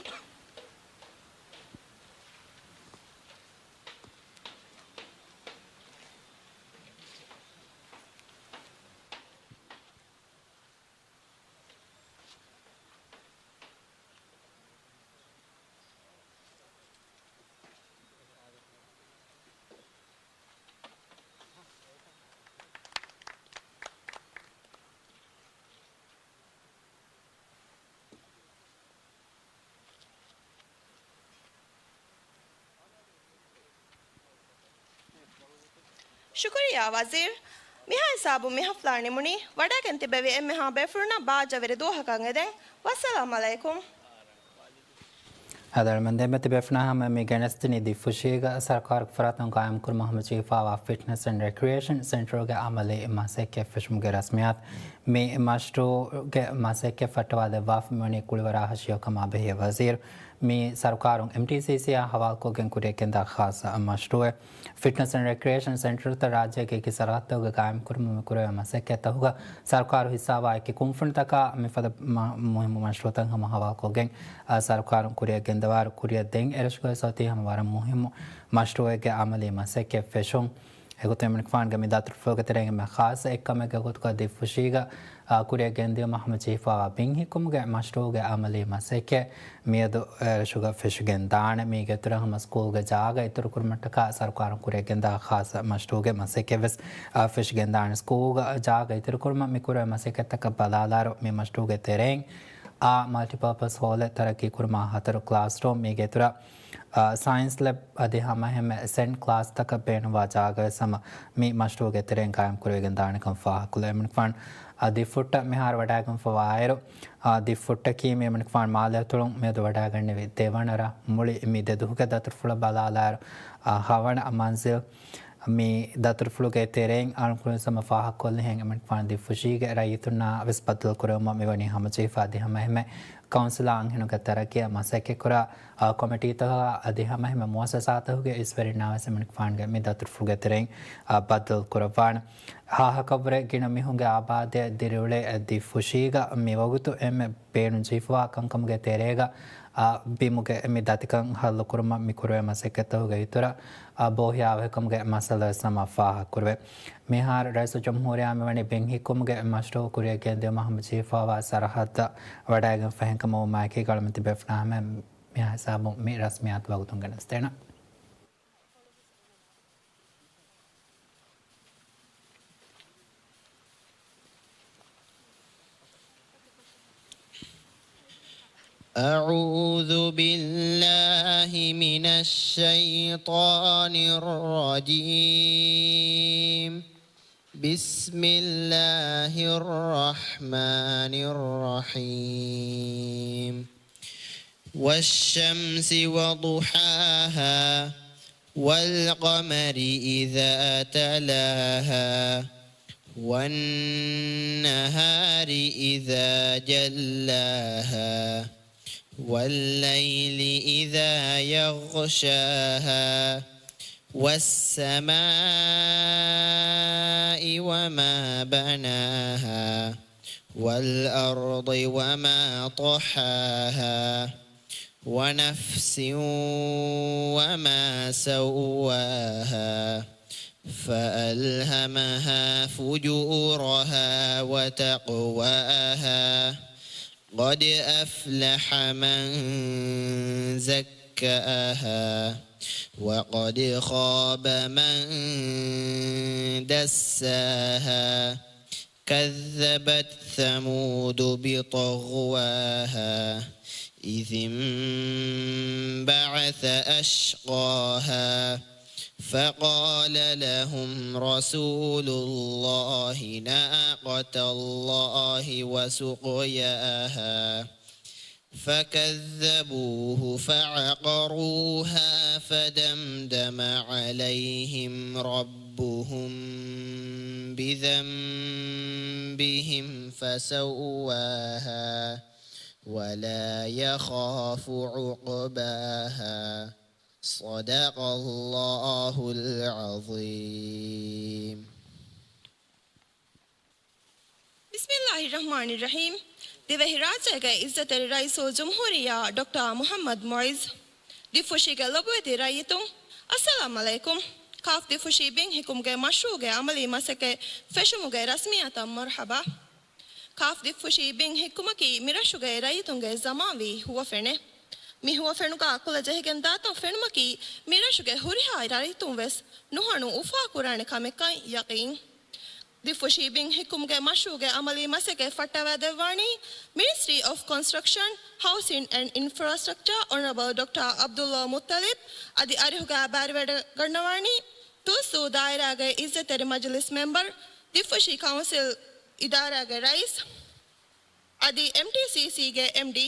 ޝުކުރިއްޔާ ވަޒީރު. މިހާ ހިސާބުން މި ހަފްލާ ނިމުނީ. ވަޑައިގެން ތިބެވި އެންމެހާ ބޭފުޅުންނަށް ބާއްޖަވެރި ދުވަހަކަށް އެދެން. ވައްސަލާމް ޢަލައިކުމް. އާދަޅުމެން ދެންމެ ތިބޭފުޅުންނާ ހަމަ މި ގެނެސްދިނީ ދިއްފުށީގަ ސަރުކާރުގެ ފަރާތުން ގާއިމްކުރުމަށް ހަމަޖެހިފައިވާ ފިޓްނަސް އެންޑް ރެކްރިއޭޝަން ސެންޓަރުގެ ޢަމަލީ މަސައްކަތް ފެށުމުގެ ރަސްމިއްޔާތު. މި މަޝްރޫޢުގެ މަސައްކަތް ފައްޓަވާލައްވާފަ މިވަނީ ކުޅިވަރާ ހަށިޔޮ ކަމާ ބެހޭ ވަޒީރު. މި ސަރުކާރުން އެމްޓީސީސީއާ ހަވާލުކޮށްގެން ކުރިއަށްގެންދާ ޚާއްޞަ މަޝްރޫޢެއް. ފިޓްނަސް އެންޑް ރެކްރިއޭޝަން ސެންޓަރުތައް ރާއްޖޭގެ އެކި ސަރަހައްދުތަކުގަ ގާއިމްކުރުމަށް މިކުރެވޭ މަސައްކަތްތަކުގަ ސަރުކާރު ހިއްސާވާ އެކި ކުންފުނިތަކާ މިފަދަ މަ-، މުހިއްމު މަޝްރޫޢުތައް ހަމަ ހަވާލުކޮށްގެން، އާ، ސަރުކާރުން ކުރިއަށް ގެންދަވާއިރު، ކުރިއަށް ދޭން އެރަށުގައި އޮތީ ހަމަ ވަރަށް މުހިއްމު މަޝްރޫޢެއްގެ ޢަމަލީ މަސައްކަތް ފެށުން. އެގޮތުން އެމަނިކުފާނުގެ މި ދަތުރުފުޅުގެ ތެރެއިން އެންމެ ޚާއްޞަ އެއްކަމެއްގެ ގޮތުގަ ދިއްފުށީގަ، އާ، ކުރިއަށް ގެންދިޔުމަށް ހަމަޖެހިފައިވާ ބިން ހިއްކުމުގެ މަޝްރޫޢުގެ ޢަމަލީ މަސައްކަތް މިއަދު އެރަށުގަ ފެށިގެން ދާނެ. މީގެ އިތުރަށް ހަމަ ސްކޫލްގެ ޖާގަ އިތުރުކުރުމަށްޓަކާ ސަރުކާރުން ކުރިއަށް ގެންދާ ޚާއްޞަ މަޝްރޫޢުގެ މަސައްކަތްވެސް، އާ، ފެށިގެން ދާނެ. ސްކޫލްގަ ޖާގަ އިތުރުކުރުމަށް މިކުރެވޭ މަސައްކަތްތަކަށް ބަލާލާއިރު، މި މަޝްރޫޢުގެ ތެރެއިން، އާ، މަލްޓިޕާޕަސް ހޯލެއް ތަރައްޤީ ކުރުމަށް ހަތަރު ކްލާސްރޫމް، މީގެ އިތުރަށް، އާ، ސައިންސް ލެބް އަދި ހަމައެހެންމެ ސެންޓް ކްލާސްތަކަށް ބޭނުންވާ ޖާގަވެސް ހަމަ މި މަޝްރޫޢުގެ ތެރެއިން ގާއިމް ކުރެވިގެން ދާނެކަން ފާހަގަކޮށްލައި، އެމަނިކުފާނު އާ، ދިއްފުއްޓަށް މިހާރު ވަޑައިގެންފަވާއިރު، އާ، ދިއްފުއްޓަކީ މި އެމަނިކުފާނު މާލެ އަތޮޅުން މިއަދު ވަޑައިގަންނެވި ދެވަނަ ރަށް. މުޅި މި ދެ ދުވަހުގެ ދަތުރުފުޅަށް ބަލާލާއިރު، އާ، ހަވަނަ މަންޒިލް މި ދަތުރުފުޅުގެ ތެރެއިން އަޅުންކުރިން ހަމަ ފާހަގަކޮށްލިހެން އެމަނިކުފާނު ދިއްފުށީގެ ރައްޔިތުންނާ ވެސް ބައްދަލުކުރެވުމަށް މިވަނީ ހަމަޖެހިފަ އަދި ހަމައެހެންމެ ކައުންސިލާ އަންހެނުންގެ ތަރައްޤީއަށް މަސައްކަތްކުރާ، އާ، ކޮމިޓީތަކާ އަދި ހަމައެހެންމެ މުއައްސަސާތަކުގެ އިސްވެރިންނާ ވެސް އެމަނިކުފާނުގެ މި ދަތުރުފުޅުގެ ތެރެއިން، އާ، ބައްދަލުކުރައްވާނެ. ހާހަކަށްވުރެ ގިނަ މީހުންގެ އާބާދެއް ދިރިއުޅޭ ދިއްފުށީގަ މިވަގުތު އެންމެ ބޭނުންޖެހިފަވާ ކަންކަމުގެ ތެރޭގަ، އާ، ބިމުގެ މި ދަތިކަން ހައްލުކުރުމަށް މި ކުރެވޭ މަސައްކަތްތަކުގެ އިތުރަށް، އާ، ބޯހިޔާވަހިކަމުގެ މައްސަލަ ވެސް ހަމަ ފާހަގަކުރެވޭ. މިހާރު ރައީސުލްޖުމްހޫރިއްޔާ މިވަނީ ބިން ހިއްކުމުގެ މަޝްރޫޢު ކުރިއަށް ގެންދިޔުމަށް ހަމަޖެހިފައިވާ ސަރަހައްދަށް ވަޑައިގެން ފަހެން ކަމަށް ވުމާއެކީގަ އަޅުމެން ތިބޭފުޅުންނާ ހަމަ މިހާ ހިސާބުން މި ރަސްމިއްޔާތު ވަގުތުން ގެނެސްދޭނަން. أعوذ بالله من الشيطان الرجيم. بسم الله الرحمن الرحيم. والشمس وضحاها، والقمر إذا تلاها، والنهار إذا جلاها، والليل إذا يغشاها، والسماء وما بناها، والأرض وما طحاها، ونفس وما سواها، فألهمها فجورها وتقواها. قد أفلح من زكاها وقد خاب من دساها. كذبت ثمود بطغواها إذ انبعث أشقاها. فقال لهم رسول الله ناقة الله وسقياها. فكذبوه فعقروها فدمدم عليهم ربهم بذنبهم فسواها ولا يخاف عقباها. صدق الله العظيم. ބިސްމިއްލާހި ރަޙްމާނި ރަޙީމް. ދިވެހިރާއްޖޭގެ އިއްޒަތްތެރި ރައީސުލްޖުމްހޫރިއްޔާ ޑޮކްޓަރ މުޙައްމަދު މުޢިއްޒު. ދިއްފުށީގެ ލޮބުވެތި ރައްޔިތުން، އައްސަލާމް ޢަލައިކުމް. ކާފް ދިއްފުށީ ބިން ހިއްކުމުގެ މަޝްރޫޢުގެ ޢަމަލީ މަސައްކަތް ފެށުމުގެ ރަސްމިއްޔާތަށް މަރުޙަބާ. ކާފް ދިއްފުށީ ބިން ހިއްކުމަކީ މިރަށުގެ ރައްޔިތުންގެ ޒަމާންވީ ހުވަފެނެއް. މި ހުވަފެނުގަ ކުލަ ޖެހިގެން ދާތަން ފެނުމަކީ މިރަށުގެ ހުރިހާ ރައްޔިތުން ވެސް ނުހަނު އުފާކުރާނެ ކަމެއްކަން ޔަޤީން. ދިއްފުށީ ބިން ހިއްކުމުގެ މަޝްރޫޢުގެ ޢަމަލީ މަސައްކަތް ފައްޓަވައިދެއްވާނީ މިނިސްޓްރީ އޮފް ކޮންސްޓްރަކްޝަން، ހައުސިން އެންޑް އިންފްރާސްޓްރަކްޗާ، އޮނަރަބަލް ޑޮކްޓަރ ޢަބްދުﷲ މުއްޠަލިބް. އަދި އަރިހުގަ ބައިވެރިވެގަންނަވާނީ ތުޅުސޫ ދާއިރާގެ އިއްޒަތްތެރި މަޖިލިސް މެމްބަރު، ދިއްފުށީ ކައުންސިލް އިދާރާގެ ރައީސް އަދި އެމްޓީސީސީގެ އެމްޑީ.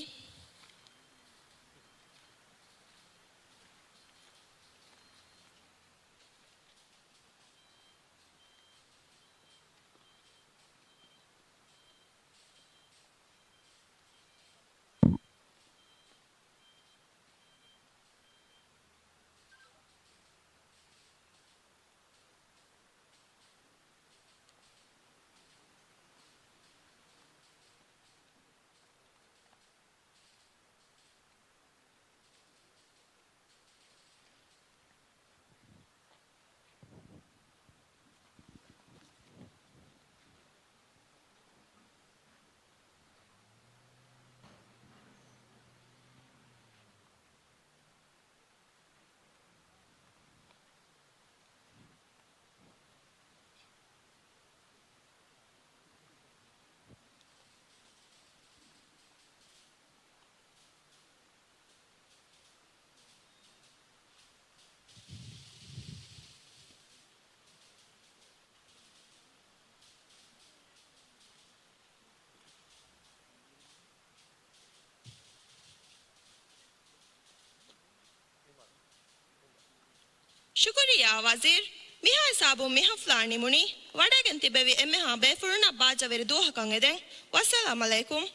ޝުކުރިއްޔާ ވަޒީރު. މިހާ ހިސާބުން މި ހަފްލާ ނިމުނީ. ވަޑައިގެން ތިބެވި އެންމެހާ ބޭފުޅުންނަށް ބާއްޖަވެރި ދުވަހަކަށް އެދެން. ވައްސަލާމް ޢަލައިކުމް.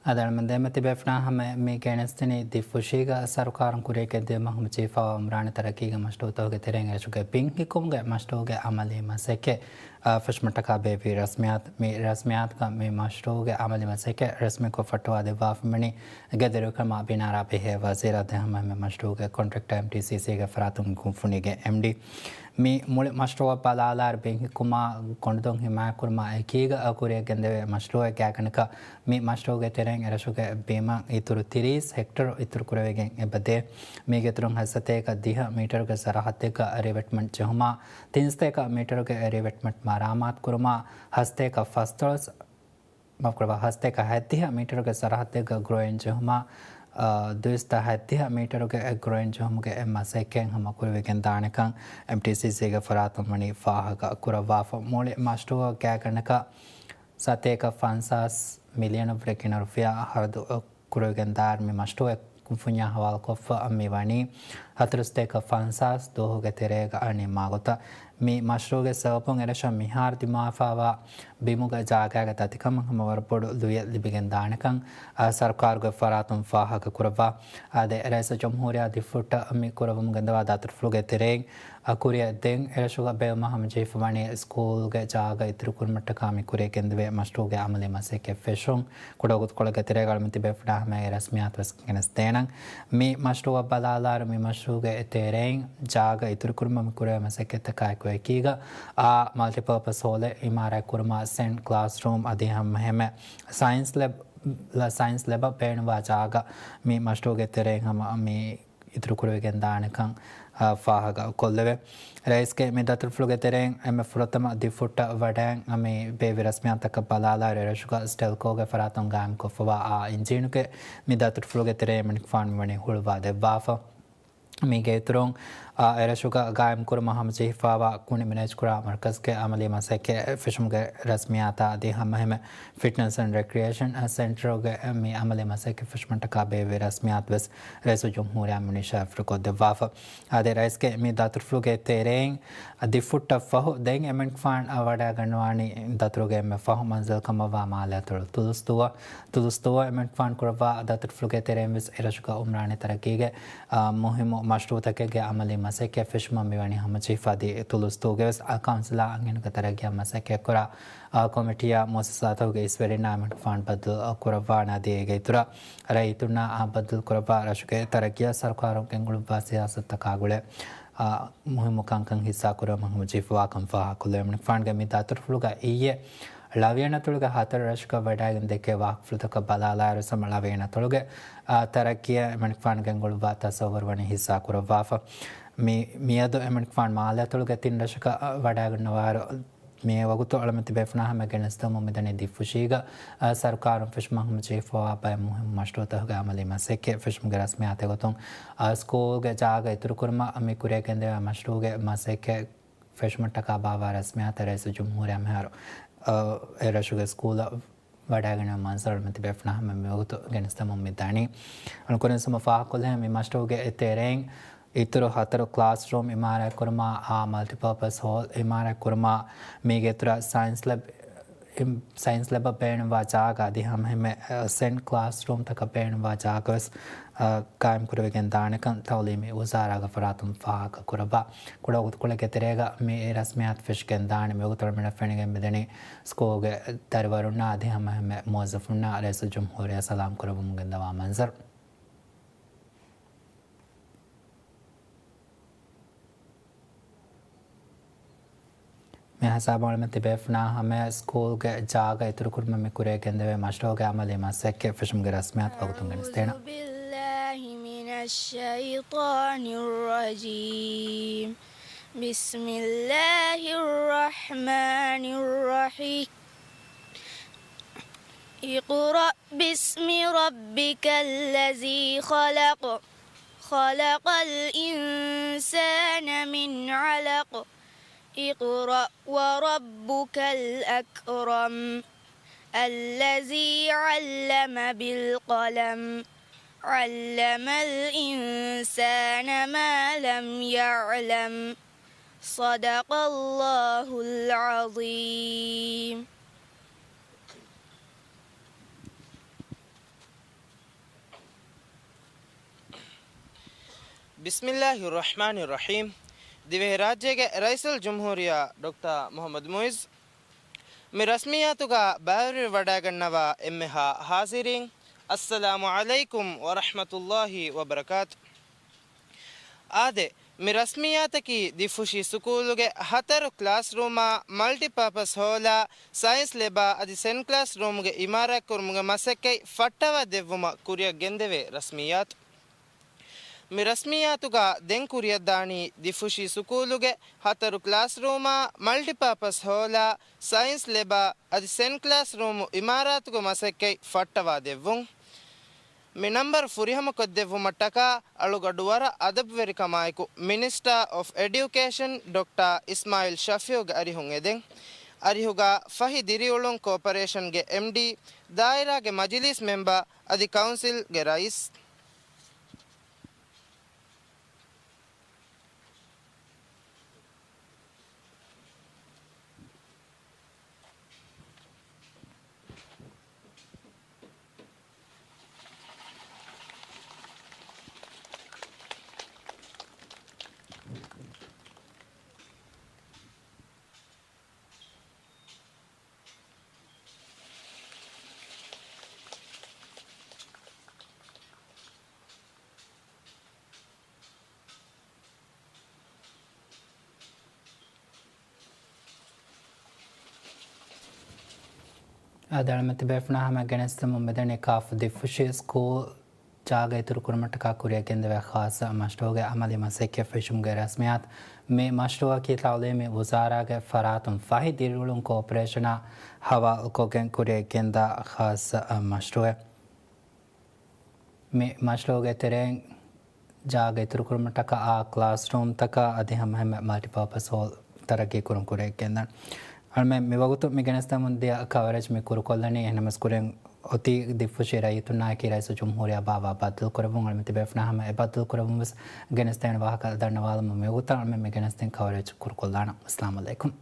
އަދި އަޅަމެން ދެމެތި ބޭފުޅާ ހަމަ މި ގެނެސްދިނީ ދިއްފުށީގަ ސަރުކާރުން ކުރިއަށް ގެންދިޔުމަށް ހަމަޖެހިފައިވާ އުމްރާނީ ތަރައްޤީގެ މަޝްރޫޢުތަކުގެ ތެރެއިން އެރަށުގެ ބިން ހިއްކުމުގެ މަޝްރޫޢުގެ އަމަލީ މަސައްކަތް، އާ، ފެށުމަށްޓަކާ ބޭއްވި ރަސްމިއްޔާތު. މި ރަސްމިއްޔާތުގަ މި މަޝްރޫޢުގެ އަމަލީ މަސައްކަތް ރަސްމީކޮށް ފައްޓަވާދެއްވާފަ މިވަނީ ގެދޮރުވިކަމާ ބިނާރާ ބެހޭ ވަޒީރާ ދެ ހަމަ އެންމެ މަޝްރޫޢުގެ ކޮންޓްރެކްޓަރ އެމްޓީސީސީގެ ފަރާތުން ކުންފުނީގެ އެމްޑީ. މި މުޅި މަޝްރޫޢަށް ބަލާލާއިރު ބިން ހިއްކުމާ ކޮނޑުދޮށް ހިމާޔަތްކުރުމާ އެކީގަ ކުރިއަށް ގެންދެވޭ މަޝްރޫޢެއް ގާތްގަނޑަކަށް މި މަޝްރޫޢުގެ ތެރެއިން އެރަށުގެ ބިމަށް އިތުރު ތިރީސް ހެކްޓަރު އިތުރު ކުރެވިގެން އެބަދޭ. މީގެ އިތުރުން ހަތްސަތޭކަ ދިހަ މީޓަރުގެ ސަރަހައްދެއްގަ ރިވެޓްމަންޓް ޖެހުމާ، ތިންސަތޭކަ މީޓަރުގެ ރިވެޓްމަންޓް މަރާމާތު ކުރުމާ، ހަތްސަތޭކަ ފަސްދޮޅަސް، މާފުކުރައްވާ، ހަތްސަތޭކަ ހަތްދިހަ މީޓަރުގެ ސަރަހައްދެއްގަ ގްރޯއިން ޖެހުމާ، އާ، ދުއިސައްތަ ހަތްދިހަ މީޓަރުގެ ގްރޯއިން ޖެހުމުގެ އެއް މަސައްކަތް ހަމަ ކުރެވިގެން ދާނެކަން އެމްޓީސީސީގެ ފަރާތުން ވަނީ ފާހަގަ ކުރައްވާފަ. މުޅި މަޝްރޫޢަށް ގާތްގަނޑަކަށް ސަތޭކަ ފަންސާސް މިލިއަނަށްވުރެ ގިނަ ރުފިޔާ ހަރަދު ކުރެވިގެން ދާއިރު މި މަޝްރޫޢެއް ކުންފުންޏާ ހަވާލުކޮށްފަ މި ވަނީ ހަތަރުސަތޭކަ ފަންސާސް ދުވަހުގެ ތެރޭގަ ނިންމާ ގޮތަށް. މި މަޝްރޫޢުގެ ސަބަބުން އެރަށަށް މިހާރު ދިމާވެފައިވާ ބިމުގެ ޖާގައިގެ ދަތިކަމަށް ހަމަ ވަރަށް ބޮޑު ލުޔެއް ލިބިގެން ދާނެކަން، އާ، ސަރުކާރުގެ ފަރާތުން ފާހަގަ ކުރައްވާ. އާދެ، ރައީސުލްޖުމްހޫރިއްޔާ ދިއްފުށްޓަށް މި ކުރައްވަމުން ގެންދަވާ ދަތުރުފުޅުގެ ތެރެއިން، އަ، ކުރިއަށް ދޭން އެރަށުގަ ބޭއްވުމަށް ހަމަޖެހިފަ ވަނީ ސްކޫލްގެ ޖާގަ އިތުރުކުރުމަށްޓަކާ މި ކުރިއަށް ގެންދެވޭ މަޝްރޫޢުގެ އަމަލީ މަސައްކަތް ފެށުން. ކުޑަ ވަގުތުކޮޅެއްގެ ތެރޭގަ އަޅަމެން ތިބޭފުޅާ ހަމައަށް އެ ރަސްމިއްޔާތު ވެސް ގެނެސްދޭނަން. މި މަޝްރޫޢަށް ބަލާލާއިރު މި މަޝްރޫޢުގެ ތެރެއިން ޖާގަ އިތުރުކުރުމަށް މި ކުރެވޭ މަސައްކަތްތަކާއެކު އެކީގަ އާ މަލްޓިޕާޕަސް ހޯލެއް އިމާރާތް ކުރުމާ ސެންޓް ކްލާސްރޫމް އަދި ހަމަ އެހެމެ ސައިންސް ލެބް، ސައިންސް ލެބަށް ބޭނުންވާ ޖާގަ މި މަޝްރޫޢުގެ ތެރެއިން ހަމަ މި އިތުރުކުރެވިގެން ދާނެކަން، އާ، ފާހަގަ ކޮށްލެވޭ. ރައީސްގެ މި ދަތުރުފުޅުގެ ތެރެއިން އެންމެ ފުރަތަމަ ދި ފުއްޓަށް ވަޑައިގެން މި ބޭއްވި ރަސްމިއްޔާތަކަށް ބަލާލާއިރު އެރަށުގަ ސްޓެލްކޯގެ ފަރާތުން ގާއިމްކޮށްފަވާ އާ އިންޖީނުގެ މި ދަތުރުފުޅުގެ ތެރެއިން އެމަނިކުފާނު މިވަނީ ހުޅުވާ ދެއްވާފަ. މީގެ އިތުރުން، އާ، އެރަށުގަ ގާއިމްކުރުމަށް ހަމަޖެހިފަވާ ކުނި މެނޭޖްކުރާ މަރުކަޒުގެ އަމަލީ މަސައްކަތް ފެށުމުގެ ރަސްމިއްޔާތާ އަދި ހަމައެހެމެ ފިޓްނަސް އެންޑް ރެކްރިއޭޝަން ސެންޓަރުގެ މި އަމަލީ މަސައްކަތް ފެށުމަށްޓަކާ ބޭއްވި ރަސްމިއްޔާތު ވެސް ރައީސުލްޖުމްހޫރިއްޔާ މިނިޝާ ފުރިކޮށްދެއްވާފަ. އާދެ، ރައީސްގެ މި ދަތުރުފުޅުގެ ތެރެއިން ދި ފުއްޓަށް ފަހު ދެން އެމަނިކުފާން ވަޑައިގަންނަވާނީ ދަތުރުގެ އެންމެ ފަހު މަންޒިލް ކަމަށްވާ މާލެއަތޮޅު ތުލުސްދުވަ. ތުލުސްދުވަ އެމަނިކުފާން ކުރައްވާ ދަތުރުފުޅުގެ ތެރެއިން ވެސް އެރަށުގަ އުމްރާނީ ތަރައްގީގެ، އާ، މުހިއްމު މަޝްރޫޢުތަކެއްގެ އަމަލީ މަސައްކަތް ފެށުމަށް މިވަނީ ހަމަޖެހިފަ. އަދި ތުލުސްދުވަގެ ވެސް، އާ، ކައުންސިލާ އަންހެނުންގެ ތަރައްގީއަށް މަސައްކަތްކުރާ، އާ، ކޮމިޓީއާ މުއައްސަސާތަކުގެ އިސްވެރިންނާ އެމަނިކުފާން ބައްދަލު ކުރައްވާނެ. އަދި އޭގެ އިތުރަށް ރައްޔިތުންނާ އާ ބައްދަލު ކުރައްވާ ރަށުގެ ތަރައްގީއަށް ސަރުކާރުން ގެންގުޅުއްވާ ސިޔާސަތުތަކާ ގުޅޭ، އާ، މުހިއްމު ކަންކަން ހިއްސާ ކުރުމަށް ހަމަޖެހިފަވާކަން ފާހަގަކޮށްލެވޭ. އެމަނިކުފާންގެ މި ދަތުރުފުޅުގަ އިއްޔެ ޅަވިޔަނަތޮޅުގެ ހަތަރު ރަށުގަ ވަޑައިގެން ދެއްކޭ ވާހަކަފުޅުތަކަށް ބަލާލާއިރު، ހަމަ ޅަވިޔަނަތޮޅުގެ، އާ، ތަރައްގީއަށް އެމަނިކުފާނު ގެންގުޅުއްވާ ތަސައްވަރު ވަނީ ހިއްސާ ކުރައްވާފަ. މި، މިއަދު އެމަނިކުފާނު މާލެއަތޮޅުގެ ތިން ރަށަކަށް، އާ، ވަޑައިގަންނަވާއިރު، މި ވަގުތު އަޅަމެން ތިބޭފުޅާ ހަމަ ގެނެސްދެމުން މިދަނީ ދިފުށީގަ، އާ، ސަރުކާރުން ފެށުމަށް ހަމަޖެހިފަވާ ބައެއް މުހިއްމު މަޝްރޫޢުތަކުގެ އަމަލީ މަސައްކަތް ފެށުމުގެ ރަސްމިއްޔާތެއް ގޮތުން، އާ، ސްކޫލްގެ ޖާގަ އިތުރުކުރުމަށް މި ކުރިއަށް ގެންދެވޭ މަޝްރޫޢުގެ މަސައްކަތް ފެށުމަށްޓަކާ ބާއްވާ ރަސްމިއްޔާތަށް ރައީސުލްޖުމްހޫރިއްޔާ މިހާރު، އާ، އެ ރަށުގެ ސްކޫލަށް ވަޑައިގަނެވޭ މަންޒަރު އަޅަމެން ތިބޭފުޅާ ހަމަ މިވަގުތު ގެނެސްދެމުން މިދަނީ. އަޅުގަނޑު ކުރިން ހަމަ ފާހަގަކޮށްލި މި މަޝްރޫޢުގެ އެ ތެރެއިން އިތުރު ހަތަރު ކްލާސްރޫމް އިމާރާތްކުރުމާ، އާ، މަލްޓިޕާޕަސް ހޯލް އިމާރާތްކުރުމާ، މީގެ އިތުރަށް ސައިންސް ލެބް، ސައިންސް ލެބަށް ބޭނުންވާ ޖާގަ އަދި ހަމައެހެމެ، އަ، ސެންޓް ކްލާސްރޫމްތަކަށް ބޭނުންވާ ޖާގަ ވެސް، އަ، ގާއިމްކުރެވިގެން ދާނެކަން ތައުލީމީ ވުޒާރާގެ ފަރާތުން ފާހަގަކުރައްވާ. ކުޑަ ވަގުތުކޮޅެއްގެ ތެރޭގަ މި ރަސްމިއްޔާތު ފެށިގެން ދާނެ. މިވަގުތު އަޅަމެންނަށް ފެނިގެން މިދަނީ ސްކޫލްގެ ދަރިވަރުންނާ އަދި ހަމައެހެމެ މުވައްޒަފުންނާ ރައީސުލްޖުމްހޫރިއްޔާ ސަލާމް ކުރައްވަމުން ގެންދަވާ މަންޒަރު. މި ހިސާބުން އަޅަމެން ތިބޭފުޅާ ހަމައަށް ސްކޫލްގެ ޖާގަ އިތުރުކުރުމަށް މި ކުރިއަށް ގެންދެވޭ މަޝްރޫޢުގެ އަމަލީ މަސައްކަތް ފެށުމުގެ ރަސްމިއްޔާތު ވަގުތުން ގެނެސްދޭނަން. أعوذ بالله من الشيطان الرجيم. بسم الله الرحمن الرحيم. اقرأ باسم ربك الذي خلق. خلق الإنسان من علق. اقرأ وربك الأكرم. الذي علم بالقلم. علم الإنسان ما لم يعلم. صدق الله العظيم. ބިސްމިއްލާހި ރަޙްމާނި ރަޙީމް. ދިވެހިރާއްޖޭގެ ރައީސުލްޖުމްހޫރިއްޔާ ޑޮކްޓަރ މުޙައްމަދު މުޢިއްޒު، މި ރަސްމިއްޔާތުގަ ބައިވެރިވެވަޑައިގަންނަވާ އެންމެހާ ޙާޟިރީން، އައްސަލާމު ޢަލައިކުމް ވަރަޙްމަތުﷲި ވަބަރަކާތު. އާދެ، މި ރަސްމިއްޔާތަކީ ދިފުށި ސުކޫލުގެ ހަތަރު ކްލާސްރޫމާ، މަލްޓިޕާޕަސް ހޯލާ، ސައިންސް ލެބާ އަދި ސެންޓް ކްލާސްރޫމުގެ އިމާރާތްކުރުމުގެ މަސައްކަތް ފައްޓަވާ ދެއްވުމަށް ކުރިއަށް ގެންދެވޭ ރަސްމިއްޔާތު. މި ރަސްމިއްޔާތުގަ ދެން ކުރިއަށްދާނީ ދިފުށި ސުކޫލުގެ ހަތަރު ކްލާސްރޫމާ، މަލްޓިޕާޕަސް ހޯލާ، ސައިންސް ލެބާ އަދި ސެންޓް ކްލާސްރޫމު އިމާރާތުގެ މަސައްކަތް ފައްޓަވާ ދެއްވުން. މި ނަންބަރު ފުރިހަމަކޮށްދެއްވުމަށްޓަކާ އަޅުގަޑު ވަރަށް އަދަބުވެރިކަމާއެކު މިނިސްޓާ އޮފް އެޑިއުކޭޝަން ޑޮކްޓަރ އިސްމާއިލް ޝަފީޢުގެ އަރިހުން އެދެން. އަރިހުގަ ފަހި ދިރިއުޅުން ކޯޕަރޭޝަންގެ އެމްޑީ، ދާއިރާގެ މަޖިލީސް މެމްބަރ އަދި ކައުންސިލްގެ ރައީސް. އާދެ، އަޅުމެން ތިބޭފުޅުންނާ ހަމަ ގެނެސްދެމުން މިދަނީ ކާފް ދިފުށި ސްކޫލް ޖާގަ އިތުރުކުރުމަށްޓަކާ ކުރިއަށް ގެންދެވޭ ޚާއްޞަ މަޝްރޫޢުގެ އަމަލީ މަސައްކަތް ފެށުމުގެ ރަސްމިއްޔާތު. މި މަޝްރޫޢަކީ ތަޢުލީމީ ވުޒާރާގެ ފަރާތުން ފަހި ދިރިއުޅުން ކޯޕަރޭޝަނާ ހަވާލުކޮށްގެން ކުރިއަށް ގެންދާ ޚާއްޞަ މަޝްރޫޢެއް. މި މަޝްރޫޢުގެ ތެރެއިން ޖާގަ އިތުރުކުރުމަށްޓަކާ ކްލާސްރޫމްތަކާ އަދި ހަމައެހެންމެ މަލްޓިޕާޕަސް ހޯލް ތަރައްގީ ކުރުން ކުރިއަށް ގެންދަން. އަޅުމެން މިވަގުތު މި ގެނެސްދެމުން ދިޔަ ކަވަރޭޖް މި ކުރުކޮށްލަނީ. އެހެންނަމަވެސް ކުރިން އޮތީ ދިފުށި ރައްޔިތުންނާއެކީ ރައީސުލްޖުމްހޫރިއްޔާ ބާވާ ބައްދަލުކުރެއްވުން. އަޅުމެން ތިބޭފުޅުންނާ ހަމަ އެ ބައްދަލުކުރެއްވުން ވެސް ގެނެސްދޭނެ ވާހަކަ ދަންނަވާލަމުން މިވަގުތަށް އަޅުމެން މި ގެނެސްދިން ކަވަރޭޖް ކުރުކޮށްލާނަން. އައްސަލާމު ޢަލައިކުމް.